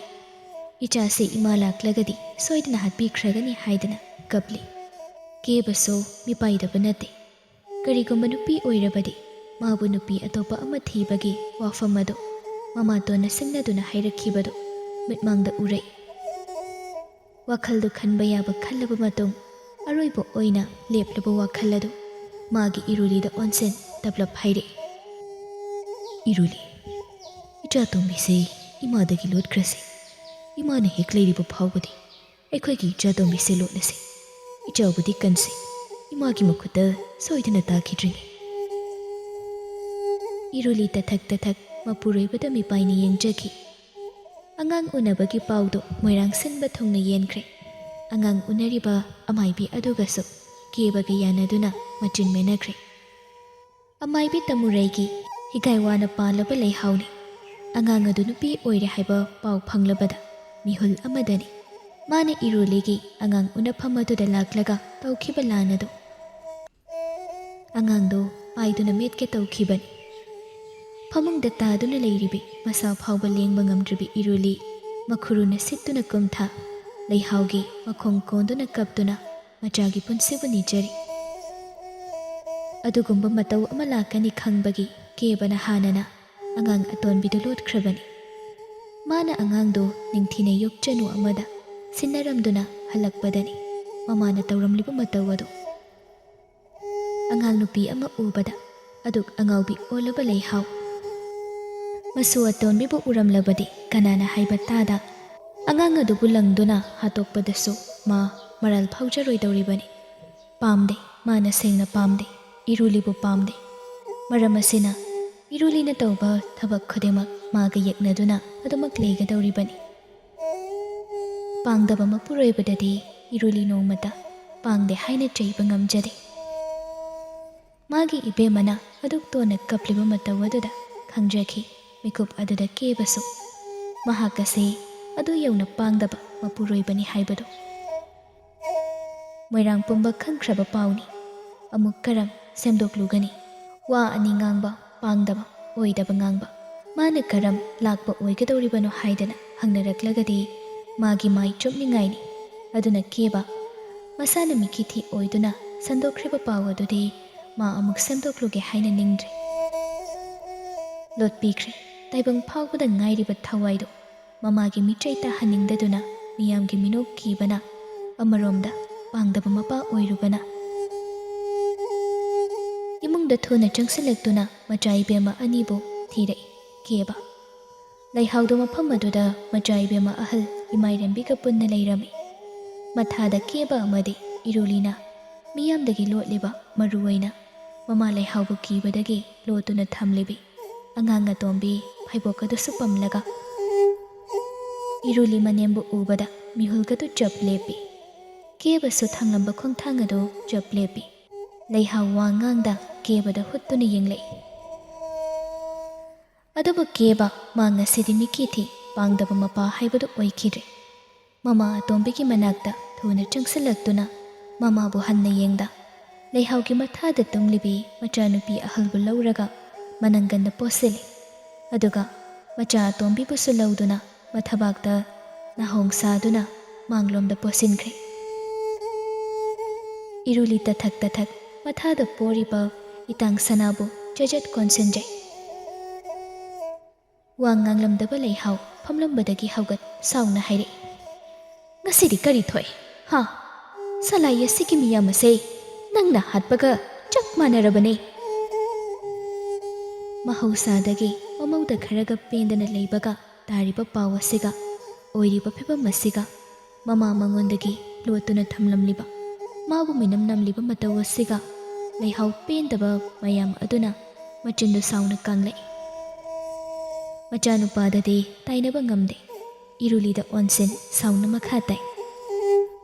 "ꯏꯆꯥꯁꯦ ꯏꯃꯥ ꯂꯥꯛꯂꯒꯗꯤ ꯁꯣꯏꯗꯅ ꯍꯥꯠꯄꯤꯈ꯭ꯔꯒꯅꯤ" ꯍꯥꯏꯗꯅ ꯀꯞꯂꯤ꯫ ꯀꯦꯕꯁꯨ ꯃꯤꯄꯥꯏꯗꯕ ꯅꯠꯇꯦ꯫ ꯀꯔꯤꯒꯨꯝꯕ ꯅꯨꯄꯤ ꯑꯣꯏꯔꯕꯗꯤ ꯃꯥꯕꯨ ꯅꯨꯄꯤ ꯑꯇꯣꯞꯄ ꯑꯃ ꯊꯤꯕꯒꯤ ꯋꯥꯐꯝ ꯑꯗꯨ ꯃꯃꯥꯇꯣꯟꯅ ꯁꯤꯡꯅꯗꯨꯅ ꯍꯥꯏꯔꯛꯈꯤꯕꯗꯨ ꯃꯤꯠꯃꯥꯡꯗ ꯎꯔꯛꯏ꯫ ꯋꯥꯈꯜꯗꯨ ꯈꯟꯕ ꯌꯥꯕ ꯈꯜꯂꯕ ꯃꯇꯨꯡ, ꯑꯔꯣꯏꯕ ꯑꯣꯏꯅ ꯂꯦꯞꯂꯕ ꯋꯥꯈꯜ ꯑꯗꯨ ꯃꯥꯒꯤ ꯏꯔꯨꯂꯤꯗ ꯑꯣꯟꯁꯤꯟ ꯇꯞꯂꯞ ꯍꯥꯏꯔꯛꯏ, "ꯏꯔꯨꯂꯤ, ꯏꯆꯥ ꯇꯣꯝꯕꯤꯁꯦ ꯏꯃꯥꯗꯒꯤ ꯂꯣꯠꯈ꯭ꯔꯁꯤ꯫ ꯏꯃꯥꯅ ꯍꯦꯛ ꯂꯩꯔꯤꯕ ꯐꯥꯎꯕꯗꯤ ꯑꯩꯈꯣꯏꯒꯤ ꯏꯆꯥ ꯇꯣꯝꯕꯤꯁꯦ ꯂꯣꯠꯂꯁꯤ꯫ ꯏꯆꯥꯎꯕꯨꯗꯤ ꯀꯟꯁꯤ, ꯏꯃꯥꯒꯤ ꯃꯈꯨꯠꯇ ꯁꯣꯏꯗꯅ ꯇꯥꯈꯤꯗ꯭ꯔꯤꯉꯩ"꯫ ꯏꯔꯨꯂꯤ ꯇꯊꯛ ꯇꯊꯛ ꯃꯄꯨꯔꯣꯏꯕꯗ ꯃꯤꯄꯥꯏꯅ ꯌꯦꯡꯖꯈꯤ꯫ ꯑꯉꯥꯡ ꯎꯅꯕꯒꯤ ꯄꯥꯎꯗꯨ ꯃꯣꯏꯔꯥꯡ ꯁꯤꯟꯕ ꯊꯨꯡꯅ ꯌꯦꯟꯈ꯭ꯔꯦ꯫ ꯑꯉꯥꯡ ꯎꯅꯔꯤꯕ ꯑꯃꯥꯏꯕꯤ ꯑꯗꯨꯒꯁꯨ ꯀꯦꯕꯒ ꯌꯥꯅꯗꯨꯅ ꯃꯆꯤꯟ ꯃꯦꯟꯅꯈ꯭ꯔꯦ꯫ ꯑꯃꯥꯏꯕꯤ ꯇꯃꯨꯔꯩꯒꯤ ꯍꯤꯒꯥꯏ ꯋꯥꯅ ꯄꯥꯜꯂꯕ ꯂꯩꯍꯥꯎꯅꯤ꯫ ꯑꯉꯥꯡ ꯑꯗꯨ ꯅꯨꯄꯤ ꯑꯣꯏꯔꯦ ꯍꯥꯏꯕ ꯄꯥꯎ ꯐꯪꯂꯕꯗ ꯃꯤꯍꯨꯜ ꯑꯃꯗꯅꯤ꯫ ꯃꯥꯅ ꯏꯔꯨꯂꯤꯒꯤ ꯑꯉꯥꯡ ꯎꯅꯐꯝ ꯑꯗꯨꯗ ꯂꯥꯛꯂꯒ ꯇꯧꯈꯤꯕ ꯂꯥꯟ ꯑꯗꯨ꯫ ꯑꯉꯥꯡꯗꯨ ꯄꯥꯏꯗꯨꯅ ꯃꯦꯠꯀꯦ ꯇꯧꯈꯤꯕꯅꯤ꯫ ꯐꯃꯨꯡꯗ ꯇꯥꯗꯨꯅ ꯂꯩꯔꯤꯕꯤ ꯃꯁꯥ ꯐꯥꯎꯕ ꯂꯦꯡꯕ ꯉꯝꯗ꯭ꯔꯤꯕꯤ ꯏꯔꯨꯂꯤ ꯃꯈꯨꯔꯨꯅ ꯁꯤꯠꯇꯨꯅ ꯀꯨꯝꯊ, ꯂꯩꯍꯥꯎꯒꯤ ꯃꯈꯣꯡ ꯀꯣꯟꯗꯨꯅ ꯀꯞꯇꯨꯅ ꯃꯆꯥꯒꯤ ꯄꯨꯟꯁꯤꯕꯨ ꯅꯤꯖꯔꯤ꯫ ꯑꯗꯨꯒꯨꯝꯕ ꯃꯇꯧ ꯑꯃ ꯂꯥꯛꯀꯅꯤ ꯈꯪꯕꯒꯤ ꯀꯦꯕꯅ ꯍꯥꯟꯅꯅ ꯑꯉꯥꯡ ꯑꯇꯣꯟꯕꯤꯗꯨ ꯂꯣꯠꯈ꯭ꯔꯕꯅꯤ꯫ ꯃꯥꯅ ꯑꯉꯥꯡꯗꯨ ꯅꯤꯡꯊꯤꯅ ꯌꯣꯛꯆꯅꯨ ꯑꯃꯗ ꯁꯤꯟꯅꯔꯝꯗꯨꯅ ꯍꯜꯂꯛꯄꯗꯅꯤ ꯃꯃꯥꯅ ꯇꯧꯔꯝꯂꯤꯕ ꯃꯇꯧ ꯑꯗꯨ꯫ ꯑꯉꯥꯡ ꯅꯨꯄꯤ ꯑꯃ ꯎꯕꯗ ꯑꯗꯨꯛ ꯑꯉꯥꯎꯕꯤ ꯑꯣꯜꯂꯕ ꯂꯩꯍꯥꯎ꯫ ꯃꯁꯨ ꯑꯇꯣꯟꯕꯤꯕꯨ ꯎꯔꯝꯂꯕꯗꯤ ꯀꯅꯥꯅ ꯍꯥꯏꯕ ꯇꯥꯗ ꯑꯉꯥꯡ ꯑꯗꯨꯕꯨ ꯂꯪꯗꯨꯅ ꯍꯥꯠꯇꯣꯛꯄꯗꯁꯨ ꯃꯥ ꯃꯔꯥꯜ ꯐꯥꯎꯖꯔꯣꯏꯗꯧꯔꯤꯕꯅꯤ꯫ ꯄꯥꯝꯗꯦ, ꯃꯥꯅ ꯁꯦꯡꯅ ꯄꯥꯝꯗꯦ, ꯏꯔꯨꯂꯤꯕꯨ ꯄꯥꯝꯗꯦ꯫ ꯃꯔꯝ ꯑꯁꯤꯅ ꯏꯔꯨꯂꯤꯅ ꯇꯧꯕ ꯊꯕꯛ ꯈꯨꯗꯤꯡꯃꯛ ꯃꯥꯒ ꯌꯦꯛꯅꯗꯨꯅ ꯑꯗꯨꯃꯛ ꯂꯩꯒꯗꯧꯔꯤꯕꯅꯤ꯫ ꯄꯥꯡꯗꯕ ꯃꯄꯨꯔꯣꯏꯕꯗꯗꯤ ꯏꯔꯨꯂꯤ ꯅꯣꯡꯃꯇ ꯄꯥꯡꯗꯦ ꯍꯥꯏꯅ ꯆꯩꯕ ꯉꯝꯖꯗꯦ꯫ ꯃꯥꯒꯤ ꯏꯕꯦꯝꯃꯅ ꯑꯗꯨꯛ ꯇꯣꯟꯅ ꯀꯞꯂꯤꯕ ꯃꯇꯧ ꯑꯗꯨꯗ ꯈꯪꯖꯈꯤ ꯃꯤꯀꯨꯞ ꯑꯗꯨꯗ ꯀꯦꯕꯁꯨ ꯃꯍꯥꯛ ꯑꯁꯤ ꯑꯗꯨ ꯌꯧꯅ ꯄꯥꯡꯗꯕ ꯃꯄꯨꯔꯣꯏꯕꯅꯤ ꯍꯥꯏꯕꯗꯨ꯫ ꯃꯣꯏꯔꯥꯡ ꯄꯨꯝꯕ ꯈꯪꯈ꯭ꯔꯕ ꯄꯥꯎꯅꯤ꯫ ꯑꯃꯨꯛ ꯀꯔꯝ ꯁꯦꯝꯗꯣꯛꯂꯨꯒꯅꯤ? ꯋꯥ ꯑꯅꯤ ꯉꯥꯡꯕ ꯄꯥꯡꯗꯕ, ꯑꯣꯏꯗꯕ ꯉꯥꯡꯕ꯫ ꯃꯥꯅ ꯀꯔꯝ ꯂꯥꯛꯄ ꯑꯣꯏꯒꯗꯧꯔꯤꯕꯅꯣ ꯍꯥꯏꯗꯅ ꯍꯪꯅꯔꯛꯂꯒꯗꯤ ꯃꯥꯒꯤ ꯃꯥꯏ ꯆꯨꯞꯅꯤꯡꯉꯥꯏꯅꯤ꯫ ꯑꯗꯨꯅ ꯀꯦꯕ ꯃꯁꯥꯅ ꯃꯤꯀꯤꯊꯤ ꯑꯣꯏꯗꯨꯅ ꯁꯟꯗꯣꯛꯈ꯭ꯔꯤꯕ ꯄꯥꯎ ꯑꯗꯨꯗꯤ ꯃꯥ ꯑꯃꯨꯛ ꯁꯦꯝꯗꯣꯛꯂꯨꯒꯦ ꯍꯥꯏꯅ ꯅꯤꯡꯗ꯭ꯔꯦ꯫ ꯂꯣꯠꯄꯤꯈ꯭ꯔꯦ꯫ ꯇꯥꯏꯕꯪ ꯐꯥꯎꯕꯗ ꯉꯥꯏꯔꯤꯕ ꯊꯋꯥꯏꯗꯣ ꯃꯃꯥꯒꯤ ꯃꯤꯆꯩ ꯇꯥꯍꯟꯅꯤꯡꯗꯗꯨꯅ ꯃꯤꯌꯥꯝꯒꯤ ꯃꯤꯅꯣꯛ ꯀꯤꯕꯅ, ꯑꯃꯔꯣꯝꯗ ꯄꯥꯡꯗꯕ ꯃꯄꯥ ꯑꯣꯏꯔꯨꯕꯅ꯫ ꯏꯃꯨꯡꯗ ꯊꯨꯅ ꯆꯪꯁꯤꯜꯂꯛꯇꯨꯅ ꯃꯆꯥ ꯏꯕꯦꯝꯃ ꯑꯅꯤꯕꯨ ꯊꯤꯔꯛꯏ ꯀꯦꯕ꯫ ꯂꯩꯍꯥꯎꯗꯨ ꯃꯐꯝ ꯑꯗꯨꯗ ꯃꯆꯥ ꯏꯕꯦꯝꯃ ꯑꯍꯜ ꯏꯃꯥꯏꯔꯦꯝꯕꯤꯒ ꯄꯨꯟꯅ ꯂꯩꯔꯝꯃꯤ꯫ ꯃꯊꯥꯗ ꯀꯦꯕ ꯑꯃꯗꯤ ꯏꯔꯨꯂꯤꯅ ꯃꯤꯌꯥꯝꯗꯒꯤ ꯂꯣꯠꯂꯤꯕ, ꯃꯔꯨ ꯑꯣꯏꯅ ꯃꯃꯥ ꯂꯩꯍꯥꯎꯕꯨ ꯀꯤꯕꯗꯒꯤ ꯂꯣꯠꯇꯨꯅ ꯊꯝꯂꯤꯕꯤ ꯑꯉꯥꯡ ꯑꯇꯣꯝꯕꯤ ꯐꯩꯕꯣꯛ ꯑꯗꯨꯁꯨ ꯄꯝꯂꯒ ꯏꯔꯨꯂꯤ ꯃꯅꯦꯝꯕꯨ ꯎꯕꯗ ꯃꯤꯍꯨꯜꯒꯗꯨ ꯆꯞ ꯂꯦꯞꯄꯤ꯫ ꯀꯦꯕꯁꯨ ꯊꯥꯡꯂꯝꯕ ꯈꯣꯡꯊꯥꯡ ꯑꯗꯨ ꯆꯞ ꯂꯦꯞꯄꯤ꯫ ꯂꯩꯍꯥꯎ ꯋꯥ ꯉꯥꯡꯗ ꯀꯦꯕꯗ ꯍꯨꯠꯇꯨꯅ ꯌꯦꯡꯂꯛꯏ꯫ ꯑꯗꯨꯕꯨ ꯀꯦꯕ ꯃꯥ ꯉꯁꯤꯗꯤ ꯃꯤꯀꯤ ꯊꯤ ꯄꯥꯡꯗꯕ ꯃꯄꯥ ꯍꯥꯏꯕꯗꯨ ꯑꯣꯏꯈꯤꯗ꯭ꯔꯦ꯫ ꯃꯃꯥ ꯑꯇꯣꯝꯕꯤꯒꯤ ꯃꯅꯥꯛꯇ ꯊꯨꯅ ꯆꯪꯁꯤꯜꯂꯛꯇꯨꯅ ꯃꯃꯥꯕꯨ ꯍꯟꯅ ꯌꯦꯡꯗ ꯂꯩꯍꯥꯎꯒꯤ ꯃꯊꯥꯗ ꯇꯨꯝꯂꯤꯕꯤ ꯃꯆꯥꯅꯨꯄꯤ ꯑꯍꯜꯕꯨ ꯂꯧꯔꯒ ꯃꯅꯪꯒꯟꯗ ꯄꯣꯠꯁꯤꯜꯂꯤ꯫ ꯑꯗꯨꯒ ꯃꯆꯥ ꯑꯇꯣꯝꯕꯤꯕꯨꯁꯨ ꯂꯧꯗꯨꯅ ꯃꯊꯕꯥꯛꯇ ꯅꯥꯍꯣꯡ ꯁꯥꯗꯨꯅ ꯃꯥꯡꯂꯣꯝꯗ ꯄꯣꯠꯁꯤꯟꯈ꯭ꯔꯦ꯫ ꯏꯔꯨꯂꯤ ꯇꯊꯛ ꯇꯊꯛ ꯃꯊꯥꯗ ꯄꯣꯔꯤꯕ ꯏꯇꯥꯡ ꯁꯅꯥꯕꯨ ꯆꯖꯠ ꯀꯣꯟꯁꯤꯟꯖꯩ꯫ ꯋꯥ ꯉꯥꯡꯂꯝꯗꯕ ꯂꯩꯍꯥꯎ ꯐꯝꯂꯝꯕꯗꯒꯤ ꯍꯧꯒꯠ ꯁꯥꯎꯅ ꯍꯥꯏꯔꯛꯏ, "ꯉꯁꯤꯗꯤ ꯀꯔꯤ ꯊꯣꯛꯏ? ꯍꯥ? ꯁꯂꯥꯏ ꯑꯁꯤꯒꯤ ꯃꯤꯌꯥꯝ ꯑꯁꯦ ꯅꯪꯅ ꯍꯥꯠꯄꯒ ꯆꯞ ꯃꯥꯟꯅꯔꯕꯅꯦ!" ꯃꯍꯧꯁꯥꯗꯒꯤ ꯃꯃꯧꯗ ꯈꯔꯒ ꯄꯦꯟꯗꯅ ꯂꯩꯕꯒ ꯇꯥꯔꯤꯕ ꯄꯥꯎ ꯑꯁꯤꯒ ꯑꯣꯏꯔꯤꯕ ꯐꯤꯕꯝ ꯑꯁꯤꯒ ꯃꯃꯥ ꯃꯉꯣꯟꯗꯒꯤ ꯂꯣꯠꯇꯨꯅ ꯊꯝꯂꯝꯂꯤꯕ, ꯃꯥꯕꯨ ꯃꯤꯅꯝ ꯅꯝꯂꯤꯕ ꯃꯇꯧ ꯑꯁꯤꯒ ꯂꯩꯍꯥꯎ ꯄꯦꯟꯗꯕ ꯃꯌꯥꯝ ꯑꯗꯨꯅ ꯃꯆꯤꯟꯗꯨ ꯁꯥꯎꯅ ꯀꯥꯡꯂꯛꯏ꯫ ꯃꯆꯥꯅꯨꯄꯥꯗꯗꯤ ꯇꯥꯏꯅꯕ ꯉꯝꯗꯦ꯫ ꯏꯔꯨꯂꯤꯗ ꯑꯣꯟꯁꯤꯟ ꯁꯥꯎꯅ ꯃꯈꯥ ꯇꯥꯏ꯫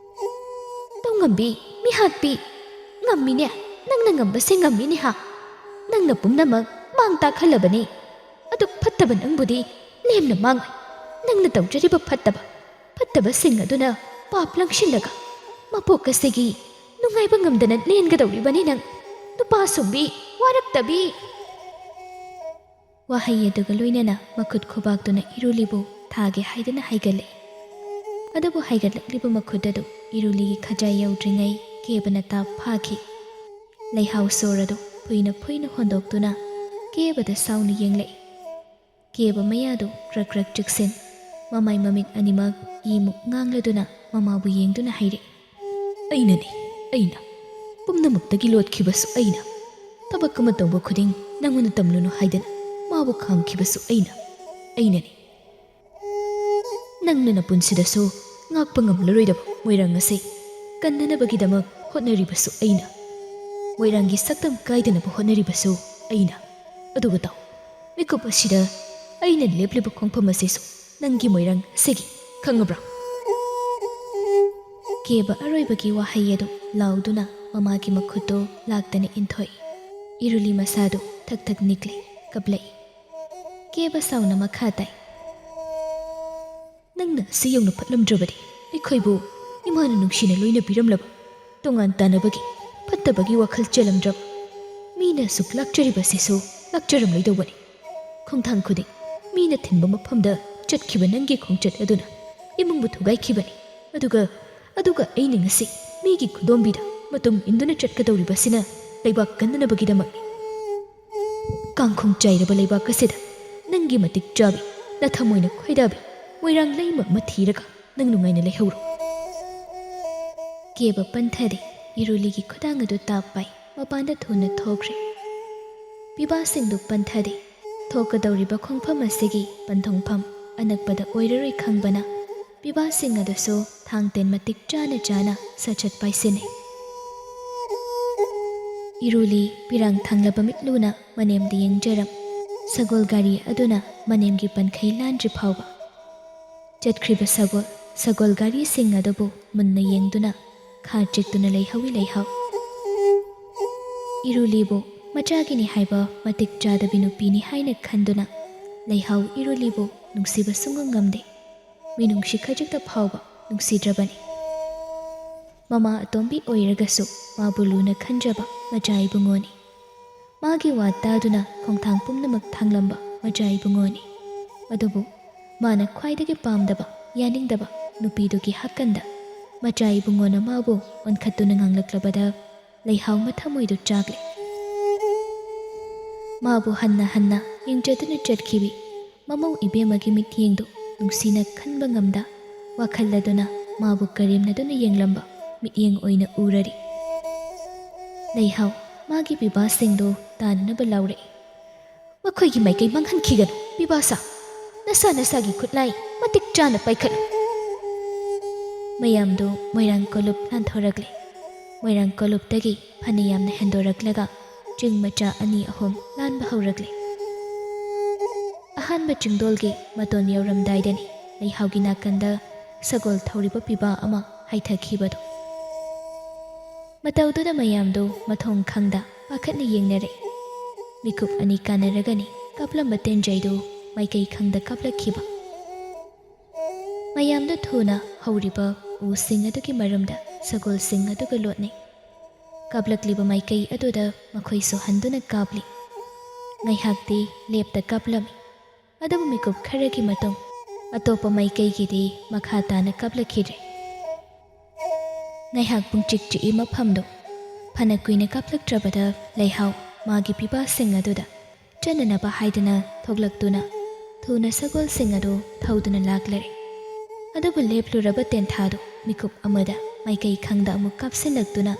"ꯇꯧꯉꯝꯕꯤ, ꯃꯤꯍꯥꯠꯄꯤ, ꯉꯝꯃꯤꯅꯦ, ꯅꯪꯅ ꯉꯝꯕꯁꯦ ꯉꯝꯃꯤꯅꯦ ꯍꯥ? ꯅꯪꯅ ꯄꯨꯝꯅꯃꯛ ꯃꯥꯡ ꯇꯥꯛꯍꯜꯂꯕꯅꯤ꯫ ꯑꯗꯨꯛ ꯐꯠꯇꯕ ꯅꯪꯕꯨꯗꯤ ꯂꯦꯝꯅ ꯃꯥꯡꯉꯣꯏ꯫ ꯅꯪꯅ ꯇꯧꯖꯔꯤꯕ ꯐꯠꯇꯕ, ꯐꯠꯇꯕꯁꯤꯡ ꯑꯗꯨꯅ ꯄꯥꯞ ꯂꯪꯁꯤꯜꯂꯒ ꯃꯄꯣꯛ ꯑꯁꯤꯒꯤ ꯅꯨꯡꯉꯥꯏꯕ ꯉꯝꯗꯅ ꯂꯦꯟꯒꯗꯧꯔꯤꯕꯅꯤ ꯅꯪ, ꯅꯨꯄꯥ ꯁꯨꯝꯕꯤ, ꯋꯥꯔꯛꯇꯕꯤ!" ꯋꯥꯍꯩ ꯑꯗꯨꯒ ꯂꯣꯏꯅꯅ ꯃꯈꯨꯠ ꯈꯨꯕꯥꯛꯇꯨꯅ ꯏꯔꯨꯂꯤꯕꯨ ꯊꯥꯒꯦ ꯍꯥꯏꯗꯨꯅ ꯍꯥꯏꯒꯠꯂꯛꯏ꯫ ꯑꯗꯨꯕꯨ ꯍꯥꯏꯒꯠꯂꯛꯂꯤꯕ ꯃꯈꯨꯠ ꯑꯗꯨ ꯏꯔꯨꯂꯤꯒꯤ ꯈꯖꯥꯏ ꯌꯧꯗ꯭ꯔꯤꯉꯩ ꯀꯦꯕꯅ ꯇꯥꯞ ꯐꯥꯈꯤ꯫ ꯂꯩꯍꯥꯎ ꯁꯣꯔ ꯑꯗꯨ ꯐꯨꯏꯅ ꯐꯨꯏꯅ ꯍꯣꯟꯗꯣꯛꯇꯨꯅ ꯀꯦꯕꯗ ꯁꯥꯎꯅ ꯌꯦꯡꯂꯛꯏ꯫ ꯀꯦꯕ ꯃꯌꯥꯗꯨ ꯀ꯭ꯔꯛ ꯀ꯭ꯔꯛ ꯆꯤꯛꯁꯤꯟ, ꯃꯃꯥꯏ ꯃꯃꯤꯠ ꯑꯅꯤꯃꯛ ꯏꯃꯨꯛ ꯉꯥꯡꯂꯗꯨꯅ ꯃꯃꯥꯕꯨ ꯌꯦꯡꯗꯨꯅ ꯍꯥꯏꯔꯛꯏ꯫ "ꯑꯩꯅꯅꯤ, ꯑꯩꯅ꯫ ꯄꯨꯝꯅꯃꯛꯇꯒꯤ ꯂꯣꯠꯈꯤꯕꯁꯨ ꯑꯩꯅ꯫ ꯊꯕꯛ ꯑꯃ ꯇꯧꯕ ꯈꯨꯗꯤꯡ ꯅꯪꯉꯣꯟꯗ ꯇꯝꯂꯨꯅꯨ ꯍꯥꯏꯗꯅ ꯃꯥꯕꯨ ꯈꯥꯝꯈꯤꯕꯁꯨ ꯑꯩꯅ꯫ ꯑꯩꯅꯅꯤ꯫ ꯅꯪꯅ ꯅꯄꯨꯟꯁꯤꯗꯁꯨ ꯉꯥꯛꯄ ꯉꯝꯂꯔꯣꯏꯗꯕ ꯃꯣꯏꯔꯥꯡ ꯑꯁꯤ ꯀꯟꯅꯅꯕꯒꯤꯗꯃꯛ ꯍꯣꯠꯅꯔꯤꯕꯁꯨ ꯑꯩꯅ꯫ ꯃꯣꯏꯔꯥꯡꯒꯤ ꯁꯛꯇꯝ ꯀꯥꯏꯗꯅꯕ ꯍꯣꯠꯅꯔꯤꯕꯁꯨ ꯑꯩꯅ꯫ ꯑꯗꯨꯒ ꯇꯥꯎ, ꯃꯤꯀꯨꯞ ꯑꯁꯤꯗ ꯑꯩꯅ ꯂꯦꯞꯂꯤꯕ ꯈꯣꯡꯐꯝ ꯑꯁꯤꯁꯨ ꯅꯪꯒꯤ ꯃꯣꯏꯔꯥꯡ ꯑꯁꯤꯒꯤ, ꯈꯪꯉꯕ꯭ꯔꯥ?" ꯀꯦꯕ ꯑꯔꯣꯏꯕꯒꯤ ꯋꯥꯍꯩ ꯑꯗꯨ ꯂꯥꯎꯗꯨꯅ ꯃꯃꯥꯒꯤ ꯃꯈꯨꯠꯇꯨ ꯂꯥꯛꯇꯅ ꯏꯟꯊꯣꯛꯏ꯫ ꯏꯔꯨꯂꯤ ꯃꯁꯥꯗꯨ ꯊꯛ ꯊꯛ ꯅꯤꯛꯂꯤ, ꯀꯞꯂꯛꯏ꯫ ꯀꯦꯕ ꯁꯥꯎꯅ ꯃꯈꯥ ꯇꯥꯏ꯫ "ꯅꯪꯅ ꯑꯁꯤ ꯌꯧꯅ ꯐꯠꯂꯝꯗ꯭ꯔꯕꯗꯤ ꯑꯩꯈꯣꯏꯕꯨ ꯏꯃꯥꯅ ꯅꯨꯡꯁꯤꯅ ꯂꯣꯏꯅꯕꯤꯔꯝꯂꯕ, ꯇꯣꯉꯥꯟ ꯇꯥꯅꯕꯒꯤ ꯐꯠꯇꯕꯒꯤ ꯋꯥꯈꯜ ꯆꯦꯜꯂꯝꯗ꯭ꯔꯕ? ꯃꯤꯅ ꯑꯁꯨꯛ ꯂꯥꯛꯆꯔꯤꯕꯁꯤꯁꯨ ꯂꯥꯛꯆꯔꯝꯂꯣꯏꯗꯧꯕꯅꯤ꯫ ꯈꯣꯡꯊꯥꯡ ꯈꯨꯗꯤꯡ ꯃꯤꯅ ꯊꯤꯟꯕ ꯃꯐꯝꯗ ꯆꯠꯈꯤꯕ ꯅꯪꯒꯤ ꯈꯣꯡꯆꯠ ꯑꯗꯨꯅ ꯏꯃꯨꯡꯕꯨ ꯊꯨꯒꯥꯏꯈꯤꯕꯅꯤ꯫ ꯑꯗꯨꯒ, ꯑꯗꯨꯒ ꯑꯩꯅ ꯉꯁꯤ ꯃꯤꯒꯤ ꯈꯨꯗꯣꯝꯕꯤꯗ ꯃꯇꯨꯡ ꯏꯟꯗꯨꯅ ꯆꯠꯀꯗꯧꯔꯤꯕꯁꯤꯅ ꯂꯩꯕꯥꯛ ꯀꯟꯅꯅꯕꯒꯤꯗꯃꯛꯅꯤ꯫ ꯀꯥꯡꯈꯣꯡ ꯆꯥꯏꯔꯕ ꯂꯩꯕꯥꯛ ꯑꯁꯤꯗ ꯅꯪꯒꯤ ꯃꯇꯤꯛ ꯆꯥꯕꯤ, ꯅꯊꯃꯣꯏꯅ ꯈꯣꯏꯗꯥꯕꯤ ꯃꯣꯏꯔꯥꯡ ꯂꯩꯃ ꯑꯃ ꯊꯤꯔꯒ ꯅꯪ ꯅꯨꯡꯉꯥꯏꯅ ꯂꯩꯍꯧꯔꯣ꯫" ꯀꯦꯕ ꯄꯟꯊꯗꯦ꯫ ꯏꯔꯨꯂꯤꯒꯤ ꯈꯨꯗꯥꯡ ꯑꯗꯨ ꯇꯥꯞ ꯄꯥꯏ ꯃꯄꯥꯟꯗ ꯊꯨꯅ ꯊꯣꯛꯈ꯭ꯔꯦ꯫ ꯄꯤꯕꯥꯁꯤꯡꯗꯨ ꯄꯟꯊꯗꯦ꯫ ꯊꯣꯛꯀꯗꯧꯔꯤꯕ ꯈꯣꯡꯐꯝ ꯑꯁꯤꯒꯤ ꯄꯟꯊꯨꯡꯐꯝ ꯑꯅꯛꯄꯗ ꯑꯣꯏꯔꯔꯣꯏ ꯈꯪꯕꯅ ꯄꯤꯕꯥꯁꯤꯡ ꯑꯗꯨꯁꯨ ꯊꯥꯡ ꯇꯦꯟ ꯃꯇꯤꯛ ꯆꯥꯅ ꯆꯥꯅ ꯁꯠ ꯁꯠ ꯄꯥꯏꯁꯤꯟꯅꯩ꯫ ꯏꯔꯨꯂꯤ ꯄꯤꯔꯥꯡ ꯊꯥꯡꯂꯕ ꯃꯤꯠꯂꯨꯅ ꯃꯅꯦꯝꯗ ꯌꯦꯡꯖꯔꯝ꯫ ꯁꯒꯣꯜ ꯒꯥꯔꯤ ꯑꯗꯨꯅ ꯃꯅꯦꯝꯒꯤ ꯄꯟꯈꯩ ꯂꯥꯟꯗ꯭ꯔꯤ ꯐꯥꯎꯕ꯫ ꯆꯠꯈ꯭ꯔꯤꯕ ꯁꯒꯣꯜ, ꯁꯒꯣꯜ ꯒꯥꯔꯤꯁꯤꯡ ꯑꯗꯨꯕꯨ ꯃꯨꯟꯅ ꯌꯦꯡꯗꯨꯅ ꯈꯥ ꯆꯤꯛꯇꯨꯅ ꯂꯩꯍꯧꯏ ꯂꯩꯍꯥꯎ꯫ ꯏꯔꯨꯂꯤꯕꯨ ꯃꯆꯥꯒꯤꯅꯤ ꯍꯥꯏꯕ ꯃꯇꯤꯛ ꯆꯥꯗꯕꯤ ꯅꯨꯄꯤꯅꯤ ꯍꯥꯏꯅ ꯈꯟꯗꯨꯅ ꯂꯩꯍꯥꯎ ꯏꯔꯨꯂꯤꯕꯨ ꯅꯨꯡꯁꯤꯕ ꯁꯨꯡꯉꯝ ꯉꯝꯗꯦ꯫ ꯃꯤꯅꯨꯡꯁꯤ ꯈꯖꯤꯛꯇ ꯐꯥꯎꯕ ꯅꯨꯡꯁꯤꯗ꯭ꯔꯕꯅꯤ꯫ ꯃꯃꯥ ꯑꯇꯣꯝꯕꯤ ꯑꯣꯏꯔꯒꯁꯨ ꯃꯥꯕꯨ ꯂꯨꯅ ꯈꯟꯖꯕ ꯃꯆꯥ ꯏꯕꯨꯡꯉꯣꯅꯤ꯫ ꯃꯥꯒꯤ ꯋꯥ ꯇꯥꯗꯨꯅ ꯈꯣꯡꯊꯥꯡ ꯄꯨꯝꯅꯃꯛ ꯊꯥꯡꯂꯝꯕ ꯃꯆꯥ ꯏꯕꯨꯡꯉꯣꯅꯤ꯫ ꯑꯗꯨꯕꯨ ꯃꯥꯅ ꯈ꯭ꯋꯥꯏꯗꯒꯤ ꯄꯥꯝꯗꯕ, ꯌꯥꯅꯤꯡꯗꯕ ꯅꯨꯄꯤꯗꯨꯒꯤ ꯍꯥꯀꯟꯗ ꯃꯆꯥ ꯏꯕꯨꯡꯉꯣꯅ ꯃꯥꯕꯨ ꯑꯣꯟꯈꯠꯇꯨꯅ ꯉꯥꯡꯂꯛꯂꯕꯗ ꯂꯩꯍꯥꯎ ꯃꯊꯃꯣꯏꯗꯨ ꯆꯥꯛꯂꯦ꯫ ꯃꯥꯕꯨ ꯍꯟꯅ ꯍꯟꯅ ꯌꯦꯡꯖꯗꯨꯅ ꯆꯠꯈꯤꯕꯤ ꯃꯃꯧ ꯏꯕꯦꯝꯃꯒꯤ ꯃꯤꯠꯌꯦꯡꯗꯨ ꯅꯨꯡꯁꯤꯅ ꯈꯟꯕ ꯉꯝꯗ ꯋꯥꯈꯜ ꯑꯗꯨꯅ ꯃꯥꯕꯨ ꯀꯔꯦꯝꯅꯗꯨꯅ ꯌꯦꯡꯂꯝꯕ ꯃꯤꯠꯌꯦꯡ ꯑꯣꯏꯅ ꯎꯔꯔꯤ꯫ ꯂꯩꯍꯥꯎ ꯃꯥꯒꯤ ꯄꯤꯕꯥꯁꯤꯡꯗꯨ ꯇꯥꯅꯅꯕ ꯂꯥꯎꯔꯛꯏ꯫ "ꯃꯈꯣꯏꯒꯤ ꯃꯥꯏꯀꯩ ꯃꯥꯡꯍꯟꯈꯤꯒꯅꯨ, ꯄꯤꯕꯥꯁꯥ꯫ ꯅꯁꯥ ꯅꯁꯥꯒꯤ ꯈꯨꯠꯂꯥꯏ ꯃꯇꯤꯛ ꯆꯥꯅ ꯄꯥꯏꯈꯠꯂꯨ꯫" ꯃꯌꯥꯝꯗꯨ ꯃꯣꯏꯔꯥꯡ ꯀꯣꯂꯨꯞ ꯂꯥꯟꯊꯣꯔꯛꯂꯦ꯫ ꯃꯣꯏꯔꯥꯡ ꯀꯣꯂꯨꯞꯇꯒꯤ ꯐꯅ ꯌꯥꯝꯅ ꯍꯦꯟꯗꯣꯔꯛꯂꯒ ꯆꯤꯡ ꯃꯆꯥ ꯑꯅꯤ ꯑꯍꯨꯝ ꯂꯥꯟꯕ ꯍꯧꯔꯛꯂꯦ꯫ ꯑꯍꯥꯟꯕ ꯆꯤꯡꯗꯣꯜꯒꯤ ꯃꯇꯣꯟ ꯌꯧꯔꯝꯗꯥꯏꯗꯅꯤ ꯂꯩꯍꯥꯎꯒꯤ ꯅꯥꯀꯟꯗ ꯁꯒꯣꯜ ꯊꯧꯔꯤꯕ ꯄꯤꯕꯥ ꯑꯃ ꯍꯥꯏꯊꯈꯤꯕꯗꯨ꯫ ꯃꯇꯧꯗꯨꯗ ꯃꯌꯥꯝꯗꯨ ꯃꯊꯣꯡ ꯈꯪꯗ ꯄꯥꯈꯠꯅ ꯌꯦꯡꯅꯔꯛꯏ꯫ ꯃꯤꯀꯨꯞ ꯑꯅꯤ ꯀꯥꯟꯅꯔꯒꯅꯤ ꯀꯥꯞꯂꯝꯕ ꯇꯦꯟꯖꯩꯗꯨ ꯃꯥꯏꯀꯩ ꯈꯪꯗ ꯀꯥꯞꯂꯛꯈꯤꯕ꯫ ꯃꯌꯥꯝꯗꯨ ꯊꯨꯅ ꯍꯧꯔꯤꯕ ꯎꯁꯤꯡ ꯑꯗꯨꯒꯤ ꯃꯔꯨꯝꯗ ꯁꯒꯣꯜꯁꯤꯡ ꯑꯗꯨꯒ ꯂꯣꯠꯅꯩ꯫ ꯀꯥꯞꯂꯛꯂꯤꯕ ꯃꯥꯏꯀꯩ ꯑꯗꯨꯗ ꯃꯈꯣꯏꯁꯨ ꯍꯟꯗꯨꯅ ꯀꯥꯞꯂꯤ꯫ ꯉꯥꯏꯍꯥꯛꯇꯤ ꯂꯦꯞꯇ ꯀꯥꯞꯂꯝꯃꯤ꯫ ꯑꯗꯨꯕꯨ ꯃꯤꯀꯨꯞ ꯈꯔꯒꯤ ꯃꯇꯨꯡ ꯑꯇꯣꯞꯄ ꯃꯥꯏꯀꯩꯒꯤꯗꯤ ꯃꯈꯥ ꯇꯥꯅ ꯀꯥꯞꯂꯛꯈꯤꯗ꯭ꯔꯦ꯫ ꯉꯥꯏꯍꯥꯛ ꯄꯨꯡꯆꯤꯛ ꯆꯤꯛꯏ ꯃꯐꯝꯗꯨ꯫ ꯐꯅ ꯀꯨꯏꯅ ꯀꯥꯞꯂꯛꯇ꯭ꯔꯕꯗ ꯂꯩꯍꯥꯎ ꯃꯥꯒꯤ ꯄꯤꯕꯥꯁꯤꯡ ꯑꯗꯨꯗ ꯆꯠꯅꯅꯕ ꯍꯥꯏꯗꯨꯅ ꯊꯣꯛꯂꯛꯇꯨꯅ ꯊꯨꯅ ꯁꯒꯣꯜꯁꯤꯡ ꯑꯗꯨ ꯊꯧꯗꯨꯅ ꯂꯥꯛꯂꯔꯦ꯫ ꯑꯗꯨꯕꯨ ꯂꯦꯞꯂꯨꯔꯕ ꯇꯦꯟꯊꯥꯗꯨ ꯃꯤꯀꯨꯞ ꯑꯃꯗ ꯃꯥꯏꯀꯩ ꯈꯪꯗ ꯑꯃꯨꯛ ꯀꯥꯞꯁꯤꯜꯂꯛꯇꯨꯅ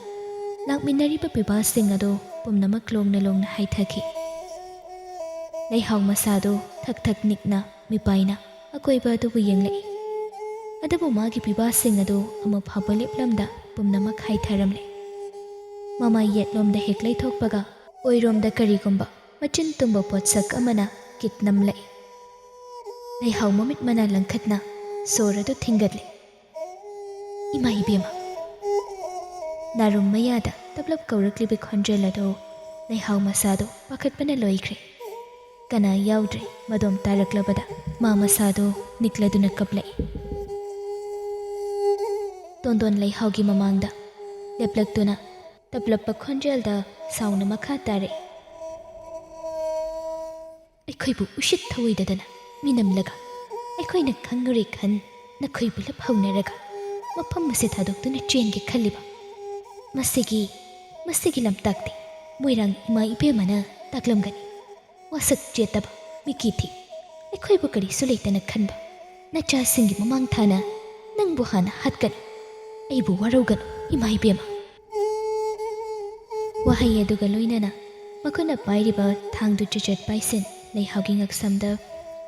ꯂꯥꯛꯃꯤꯟꯅꯔꯤꯕ ꯄꯤꯕꯥꯁꯤꯡ ꯑꯗꯨ ꯄꯨꯝꯅꯃꯛ ꯂꯣꯡꯅ ꯂꯣꯡꯅ ꯍꯥꯏꯊꯈꯤ꯫ ꯂꯩꯍꯥꯎ ꯃꯁꯥꯗꯨ ꯊꯛ ꯊꯛ ꯅꯤꯛꯅ ꯃꯤꯄꯥꯏꯅ ꯑꯀꯣꯏꯕ ꯑꯗꯨꯕꯨ ꯌꯦꯡꯂꯛꯏ꯫ ꯑꯗꯨꯕꯨ ꯃꯥꯒꯤ ꯄꯤꯕꯥꯁꯤꯡ ꯑꯗꯨ ꯑꯃ ꯐꯥꯎꯕ ꯂꯦꯞꯂꯝꯗ ꯄꯨꯝꯅꯃꯛ ꯍꯥꯏꯊꯔꯝꯂꯦ꯫ ꯃꯃꯥꯏ ꯌꯦꯠꯂꯣꯝꯗ ꯍꯦꯛ ꯂꯩꯊꯣꯛꯄꯒ ꯑꯣꯏꯔꯣꯝꯗ ꯀꯔꯤꯒꯨꯝꯕ ꯃꯆꯤꯟ ꯇꯨꯝꯕ ꯄꯣꯠꯁꯛ ꯑꯃꯅ ꯀꯤꯠ ꯅꯝꯂꯛꯏ꯫ ꯂꯩꯍꯥꯎ ꯃꯃꯤꯠ ꯃꯅꯥ ꯂꯪꯈꯠꯅ ꯁꯣꯔ ꯑꯗꯨ ꯊꯤꯡꯒꯠꯂꯤ꯫ ꯏꯃꯥ ꯏꯕꯦꯝꯃ! ꯅꯥꯔꯨꯝ ꯃꯌꯥꯗ ꯇꯞꯂꯞ ꯀꯧꯔꯛꯂꯤꯕ ꯈꯣꯟꯖꯦꯜ ꯑꯗꯨ ꯂꯩꯍꯥꯎ ꯃꯁꯥꯗꯣ ꯄꯥꯈꯠꯄꯅ ꯂꯣꯏꯈ꯭ꯔꯦ꯫ ꯀꯅꯥ ꯌꯥꯎꯗ꯭ꯔꯦ ꯃꯗꯣꯝ ꯇꯥꯔꯛꯂꯕꯗ ꯃꯥ ꯃꯁꯥꯗꯣ ꯅꯤꯛꯂꯗꯨꯅ ꯀꯞꯂꯛꯏ꯫ ꯇꯣꯟꯗꯣꯟ ꯂꯩꯍꯥꯎꯒꯤ ꯃꯃꯥꯡꯗ ꯂꯦꯞꯂꯛꯇꯨꯅ ꯇꯞꯂꯞꯄ ꯈꯣꯟꯖꯦꯜꯗ ꯁꯥꯎꯅ ꯃꯈꯥ ꯇꯥꯔꯛꯏ꯫ ꯑꯩꯈꯣꯏꯕꯨ ꯎꯁꯤꯠ ꯊꯧꯑꯣꯏꯗꯗꯅ ꯃꯤꯅꯝꯂꯒ ꯑꯩꯈꯣꯏꯅ ꯈꯪꯉꯨꯔꯦ ꯈꯟ ꯅꯈꯣꯏ ꯄꯨꯂꯞ ꯍꯧꯅꯔꯒ ꯃꯐꯝ ꯑꯁꯤ ꯊꯥꯗꯣꯛꯇꯨꯅ ꯆꯦꯟꯒꯦ ꯈꯜꯂꯤꯕ꯫ ꯃꯁꯤꯒꯤ, ꯃꯁꯤꯒꯤ ꯂꯝꯇꯥꯛꯇꯤ ꯃꯣꯏꯔꯥꯡ ꯏꯃꯥ ꯏꯕꯦꯝꯃꯅ ꯇꯥꯛꯂꯝꯒꯅꯤ꯫ ꯋꯥꯁꯛ ꯆꯦꯠꯇꯕ ꯃꯤꯀꯤ ꯊꯤ꯫ ꯑꯩꯈꯣꯏꯕꯨ ꯀꯔꯤꯁꯨ ꯂꯩꯇꯅ ꯈꯟꯕ ꯅꯆꯥꯁꯤꯡꯒꯤ ꯃꯃꯥꯡ ꯊꯥꯅ ꯅꯪꯕꯨ ꯍꯥꯟꯅ ꯍꯥꯠꯀꯅꯤ꯫ ꯑꯩꯕꯨ ꯋꯥꯔꯧꯒꯅꯨ ꯏꯃꯥ ꯏꯕꯦꯝꯃ꯫ ꯋꯥꯍꯩ ꯑꯗꯨꯒ ꯂꯣꯏꯅꯅ ꯃꯈꯨꯠꯅ ꯄꯥꯏꯔꯤꯕ ꯊꯥꯡꯗꯨ ꯆꯤꯆꯠ ꯄꯥꯏꯁꯤꯟ ꯂꯩꯍꯥꯎꯒꯤ ꯉꯛꯁꯝꯗ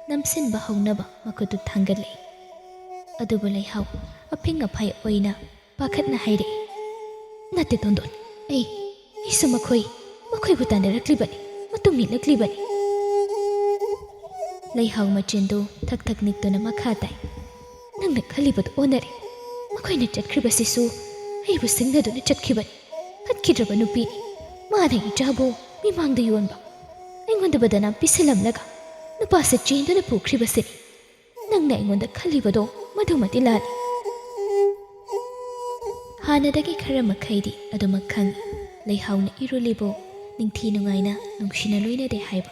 ꯅꯝꯁꯤꯟꯕ ꯍꯧꯅꯕ ꯃꯈꯨꯠꯇꯨ ꯊꯥꯡꯒꯠꯂꯛꯏ꯫ ꯑꯗꯨꯕꯨ ꯂꯩꯍꯥꯎ ꯑꯐꯤꯡ ꯑꯐꯥꯏ ꯑꯣꯏꯅ ꯄꯥꯈꯠꯅ ꯍꯥꯏꯔꯛꯏ, "ꯅꯠꯇꯦ ꯇꯣꯟꯗꯣꯟ, ꯑꯩ, ꯑꯩꯁꯨ ꯃꯈꯣꯏ, ꯃꯈꯣꯏꯕꯨ ꯇꯥꯟꯅꯔꯛꯂꯤꯕꯅꯤ, ꯃꯇꯨꯡ ꯏꯜꯂꯛꯂꯤꯕꯅꯤ꯫" ꯂꯩꯍꯥꯎ ꯃꯆꯤꯟꯗꯨ ꯊꯛ ꯊꯛ ꯅꯤꯛꯇꯨꯅ ꯃꯈꯥ ꯇꯥꯏ, "ꯅꯪꯅ ꯈꯜꯂꯤꯕꯗꯨ ꯑꯣꯟꯅꯔꯦ꯫ ꯃꯈꯣꯏꯅ ꯆꯠꯈ꯭ꯔꯤꯕꯁꯤꯁꯨ ꯑꯩꯕꯨ ꯁꯤꯡꯅꯗꯨꯅ ꯆꯠꯈꯤꯕꯅꯤ꯫ ꯐꯠꯈꯤꯗ꯭ꯔꯕ ꯅꯨꯄꯤꯅꯤ꯫ ꯃꯥꯅ ꯏꯆꯥꯕꯨ ꯃꯤꯃꯥꯡꯗ ꯌꯣꯟꯕ, ꯑꯩꯉꯣꯟꯗ ꯕꯗꯅꯥꯝ ꯄꯤꯁꯤꯜꯂꯝꯂꯒ ꯅꯨꯄꯥꯁꯦ ꯆꯦꯟꯗꯨꯅ ꯄꯨꯈ꯭ꯔꯤꯕꯁꯤꯅꯤ꯫ ꯅꯪꯅ ꯑꯩꯉꯣꯟꯗ ꯈꯜꯂꯤꯕꯗꯣ ꯃꯗꯨꯃꯗꯤ ꯂꯥꯜꯂꯤ꯫" ꯍꯥꯟꯅꯗꯒꯤ ꯈꯔ ꯃꯈꯩꯗꯤ ꯑꯗꯨꯃꯛ ꯈꯪꯏ꯫ ꯂꯩꯍꯥꯎꯅ ꯏꯔꯨꯂꯤꯕꯨ ꯅꯤꯡꯊꯤ ꯅꯨꯡꯉꯥꯏꯅ ꯅꯨꯡꯁꯤꯅ ꯂꯣꯏꯅꯗꯦ ꯍꯥꯏꯕ꯫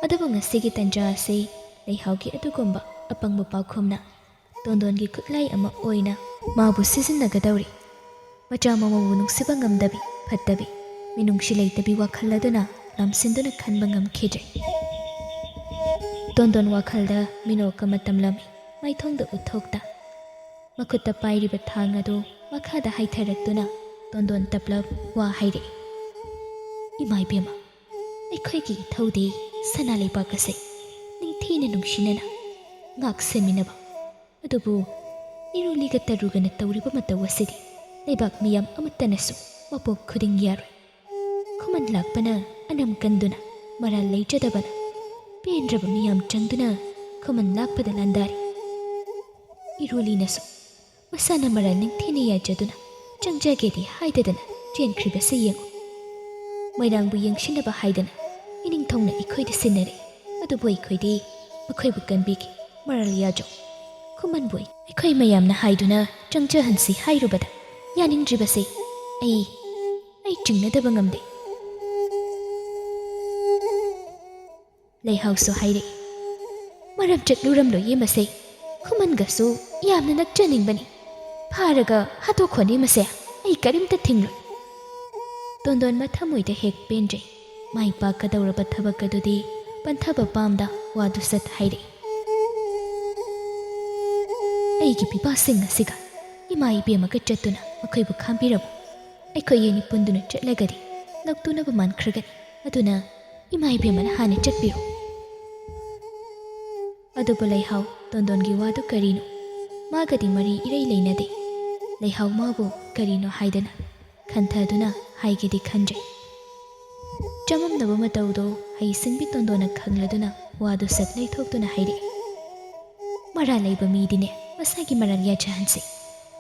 ꯑꯗꯨꯕꯨ ꯉꯁꯤꯒꯤ ꯇꯟꯖꯥ ꯑꯁꯤ ꯂꯩꯍꯥꯎꯒꯤ ꯑꯗꯨꯒꯨꯝꯕ ꯑꯄꯪꯕ ꯄꯥꯎꯈꯨꯝꯅ ꯇꯣꯟꯗꯣꯟꯒꯤ ꯈꯨꯠꯂꯥꯏ ꯑꯃ ꯑꯣꯏꯅ ꯃꯥꯕꯨ ꯁꯤꯖꯤꯟꯅꯒꯗꯧꯔꯤ꯫ ꯃꯆꯥ ꯃꯃꯧꯕꯨ ꯅꯨꯡꯁꯤꯕ ꯉꯝꯗꯕꯤ, ꯐꯠꯇꯕꯤ, ꯃꯤꯅꯨꯡꯁꯤ ꯂꯩꯇꯕꯤ ꯋꯥꯈꯜ ꯑꯗꯨꯅ ꯂꯥꯝꯁꯤꯟꯗꯨꯅ ꯈꯟꯕ ꯉꯝꯈꯤꯗ꯭ꯔꯦ꯫ ꯇꯣꯟꯗꯣꯟ ꯋꯥꯈꯜꯗ ꯃꯤꯅꯣꯛ ꯑꯃ ꯇꯝꯂꯝꯃꯤ, ꯃꯥꯏꯊꯣꯡꯗ ꯎꯠꯊꯣꯛꯇ꯫ ꯃꯈꯨꯠꯇ ꯄꯥꯏꯔꯤꯕ ꯊꯥꯡ ꯑꯗꯨ ꯃꯈꯥꯗ ꯍꯥꯏꯊꯔꯛꯇꯨꯅ ꯇꯣꯟꯗꯣꯟ ꯇꯞꯂꯞ ꯋꯥ ꯍꯥꯏꯔꯛꯏ, "ꯏꯃꯥ ꯏꯕꯦꯝꯃ, ꯑꯩꯈꯣꯏꯒꯤ ꯏꯊꯧꯗꯤ ꯁꯅꯥ ꯂꯩꯕꯥꯛ ꯑꯁꯤ ꯅꯤꯡꯊꯤꯅ ꯅꯨꯡꯁꯤꯅꯅ ꯉꯥꯛ ꯁꯦꯟꯃꯤꯟꯅꯕ꯫ ꯑꯗꯨꯕꯨ ꯏꯔꯨꯂꯤꯒ ꯇꯔꯨꯒꯅ ꯇꯧꯔꯤꯕ ꯃꯇꯧ ꯑꯁꯤꯗꯤ ꯂꯩꯕꯥꯛ ꯃꯤꯌꯥꯝ ꯑꯃꯠꯇꯅꯁꯨ ꯃꯄꯣꯛ ꯈꯨꯗꯤꯡ ꯌꯥꯔꯣꯏ꯫ ꯈꯨꯃꯟ ꯂꯥꯛꯄꯅ ꯑꯅꯝ ꯀꯟꯗꯨꯅ, ꯃꯔꯥꯜ ꯂꯩꯖꯗꯕꯅ ꯄꯦꯟꯗ꯭ꯔꯕ ꯃꯤꯌꯥꯝ ꯆꯪꯗꯨꯅ ꯈꯨꯃꯟ ꯂꯥꯛꯄꯗ ꯂꯥꯟꯗꯥꯔꯤ꯫ ꯏꯔꯣꯂꯤꯅꯁꯨ ꯃꯁꯥꯅ ꯃꯔꯥꯜ ꯅꯤꯡꯊꯤꯅ ꯌꯥꯖꯗꯨꯅ ꯆꯪꯖꯒꯦꯗꯤ ꯍꯥꯏꯗꯗꯅ ꯆꯦꯟꯈ꯭ꯔꯤꯕꯁꯤ ꯌꯦꯡꯉꯨ꯫ ꯃꯣꯏꯔꯥꯡꯕꯨ ꯌꯦꯡꯁꯤꯟꯅꯕ ꯍꯥꯏꯗꯅ ꯏꯅꯤꯡꯊꯧꯅ ꯑꯩꯈꯣꯏꯗ ꯁꯤꯟꯅꯔꯦ, ꯑꯗꯨꯕꯨ ꯑꯩꯈꯣꯏꯗꯤ ꯃꯈꯣꯏꯕꯨ ꯀꯟꯕꯤꯒꯦ, ꯃꯔꯥꯜ ꯌꯥꯖꯧ꯫ ꯈꯨꯃꯟꯕꯨ ꯑꯩꯈꯣꯏ ꯃꯌꯥꯝꯅ ꯍꯥꯏꯗꯨꯅ ꯆꯪꯖꯍꯟꯁꯤ ꯍꯥꯏꯔꯨꯕꯗ ꯌꯥꯅꯤꯡꯗ꯭ꯔꯤꯕꯁꯤ ꯑꯩ, ꯑꯩ ꯆꯤꯡꯅꯗꯕ ꯉꯝꯗꯦ꯫ ꯂꯩꯍꯥꯎꯁꯨ ꯍꯥꯏꯔꯛꯏ, ꯃꯔꯝ ꯆꯠꯂꯨꯔꯝꯂꯣꯏꯌꯦ ꯃꯁꯦ꯫ ꯈꯨꯃꯟꯒꯁꯨ ꯌꯥꯝꯅ ꯅꯛꯆꯅꯤꯡꯕꯅꯤ꯫ ꯐꯥꯔꯒ ꯍꯥꯠꯇꯣꯛꯈꯣꯅꯦ ꯃꯁꯦ, ꯑꯩ ꯀꯔꯤꯝꯇ ꯊꯤꯡꯂꯣꯏ꯫ ꯇꯣꯟꯗꯣꯟ ꯃꯊꯃꯣꯏꯗ ꯍꯦꯛ ꯄꯦꯟꯗ꯭ꯔꯦ꯫ ꯃꯥꯏ ꯄꯥꯛꯀꯗꯧꯔꯕ ꯊꯕꯛ ꯑꯗꯨꯗꯤ ꯄꯟꯊꯕ ꯄꯥꯝꯗ ꯋꯥꯗꯨ ꯁꯠ ꯍꯥꯏꯔꯛꯏ꯫ ꯑꯩꯒꯤ ꯄꯤꯄꯥꯁꯤꯡ ꯑꯁꯤꯒ ꯏꯃꯥ ꯏꯕꯦꯝꯃꯒ ꯆꯠꯇꯨꯅ ꯃꯈꯣꯏꯕꯨ ꯈꯥꯝꯕꯤꯔꯝꯃꯨ꯫ ꯑꯩꯈꯣꯏ ꯑꯅꯤ ꯄꯨꯟꯗꯨꯅ ꯆꯠꯂꯒꯗꯤ ꯂꯧꯇꯨꯅꯕ ꯃꯥꯟꯈ꯭ꯔꯒꯅꯤ꯫ ꯑꯗꯨꯅ ꯏꯃꯥ ꯏꯕꯦꯝꯃꯅ ꯍꯥꯟꯅ ꯆꯠꯄꯤꯔꯣ꯫ ꯑꯗꯨꯕꯨ ꯂꯩꯍꯥꯎ, ꯇꯣꯟꯗꯣꯟꯒꯤ ꯋꯥꯗꯨ ꯀꯔꯤꯅꯣ? ꯃꯥꯒꯗꯤ ꯃꯔꯤ ꯏꯔꯩ ꯂꯩꯅꯗꯦ꯫ ꯂꯩꯍꯥꯎ ꯃꯥꯕꯨ ꯀꯔꯤꯅꯣ ꯍꯥꯏꯗꯅ ꯈꯟꯊꯗꯨꯅ ꯍꯥꯏꯒꯦꯗꯤ ꯈꯟꯗ꯭ꯔꯦ꯫ ꯆꯃꯝꯅꯕ ꯃꯇꯧꯗꯣ ꯍꯩꯁꯤꯡꯕꯤ ꯇꯣꯟꯗꯣꯟꯅ ꯈꯪꯂꯗꯨꯅ ꯋꯥꯗꯨ ꯁꯠ ꯂꯩꯊꯣꯛꯇꯨꯅ ꯍꯥꯏꯔꯛꯏ꯫ ꯃꯔꯥꯜ ꯂꯩꯕ ꯃꯤꯗꯤꯅꯦ ꯃꯁꯥꯒꯤ ꯃꯔꯥꯜ ꯌꯥꯖꯍꯟꯁꯤ꯫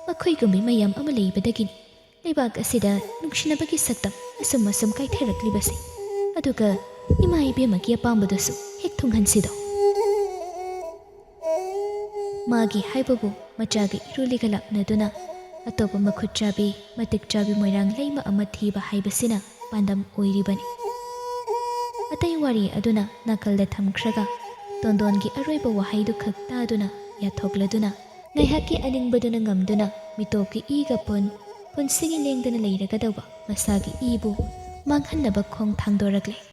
ꯃꯈꯣꯏꯒꯨꯝꯕꯤ ꯃꯌꯥꯝ ꯑꯃ ꯂꯩꯕꯗꯒꯤꯅꯤ ꯂꯩꯕꯥꯛ ꯑꯁꯤꯗ ꯅꯨꯡꯁꯤꯅꯕꯒꯤ ꯁꯛꯇꯝ ꯑꯁꯨꯝ ꯑꯁꯨꯝ ꯀꯥꯏꯊꯔꯛꯂꯤꯕꯁꯦ꯫ ꯑꯗꯨꯒ ꯏꯃꯥ ꯏꯕꯦꯝꯃꯒꯤ ꯑꯄꯥꯝꯕꯗꯨꯁꯨ ꯍꯦꯛ ꯊꯨꯡꯍꯟꯁꯤꯗꯣ꯫ ꯃꯥꯒꯤ ꯍꯥꯏꯕꯕꯨ ꯃꯆꯥꯒꯤ ꯏꯔꯨꯂꯤꯒ ꯂꯥꯛꯅꯗꯨꯅ ꯑꯇꯣꯞꯄ ꯃꯈꯨꯠ ꯆꯥꯕꯤ, ꯃꯇꯤꯛ ꯆꯥꯕꯤ ꯃꯣꯏꯔꯥꯡꯂꯩꯃ ꯑꯃ ꯊꯤꯕ ꯍꯥꯏꯕꯁꯤꯅ ꯄꯥꯟꯗꯝ ꯑꯣꯏꯔꯤꯕꯅꯤ꯫ ꯑꯇꯩ ꯋꯥꯔꯤ ꯑꯗꯨꯅ ꯅꯥꯀꯜꯗ ꯊꯝꯈ꯭ꯔꯒ ꯇꯣꯟꯗꯣꯟꯒꯤ ꯑꯔꯣꯏꯕ ꯋꯥꯍꯩꯗꯨ ꯈꯛ ꯇꯥꯗꯨꯅ ꯌꯥꯊꯣꯛꯂꯗꯨꯅ ꯉꯥꯏꯍꯥꯛꯀꯤ ꯑꯅꯤꯡꯕꯗꯨꯅ ꯉꯝꯗꯨꯅ ꯃꯤꯇꯣꯞꯀꯤ ꯏꯒ ꯄꯨꯟ ꯄꯨꯟꯁꯤꯒꯤ ꯂꯦꯡꯗꯅ ꯂꯩꯔꯒꯗꯧꯕ ꯃꯁꯥꯒꯤ ꯏꯕꯨ ꯃꯥꯡꯍꯟꯅꯕ ꯈꯣꯡ ꯊꯥꯡꯗꯣꯔꯛꯂꯦ꯫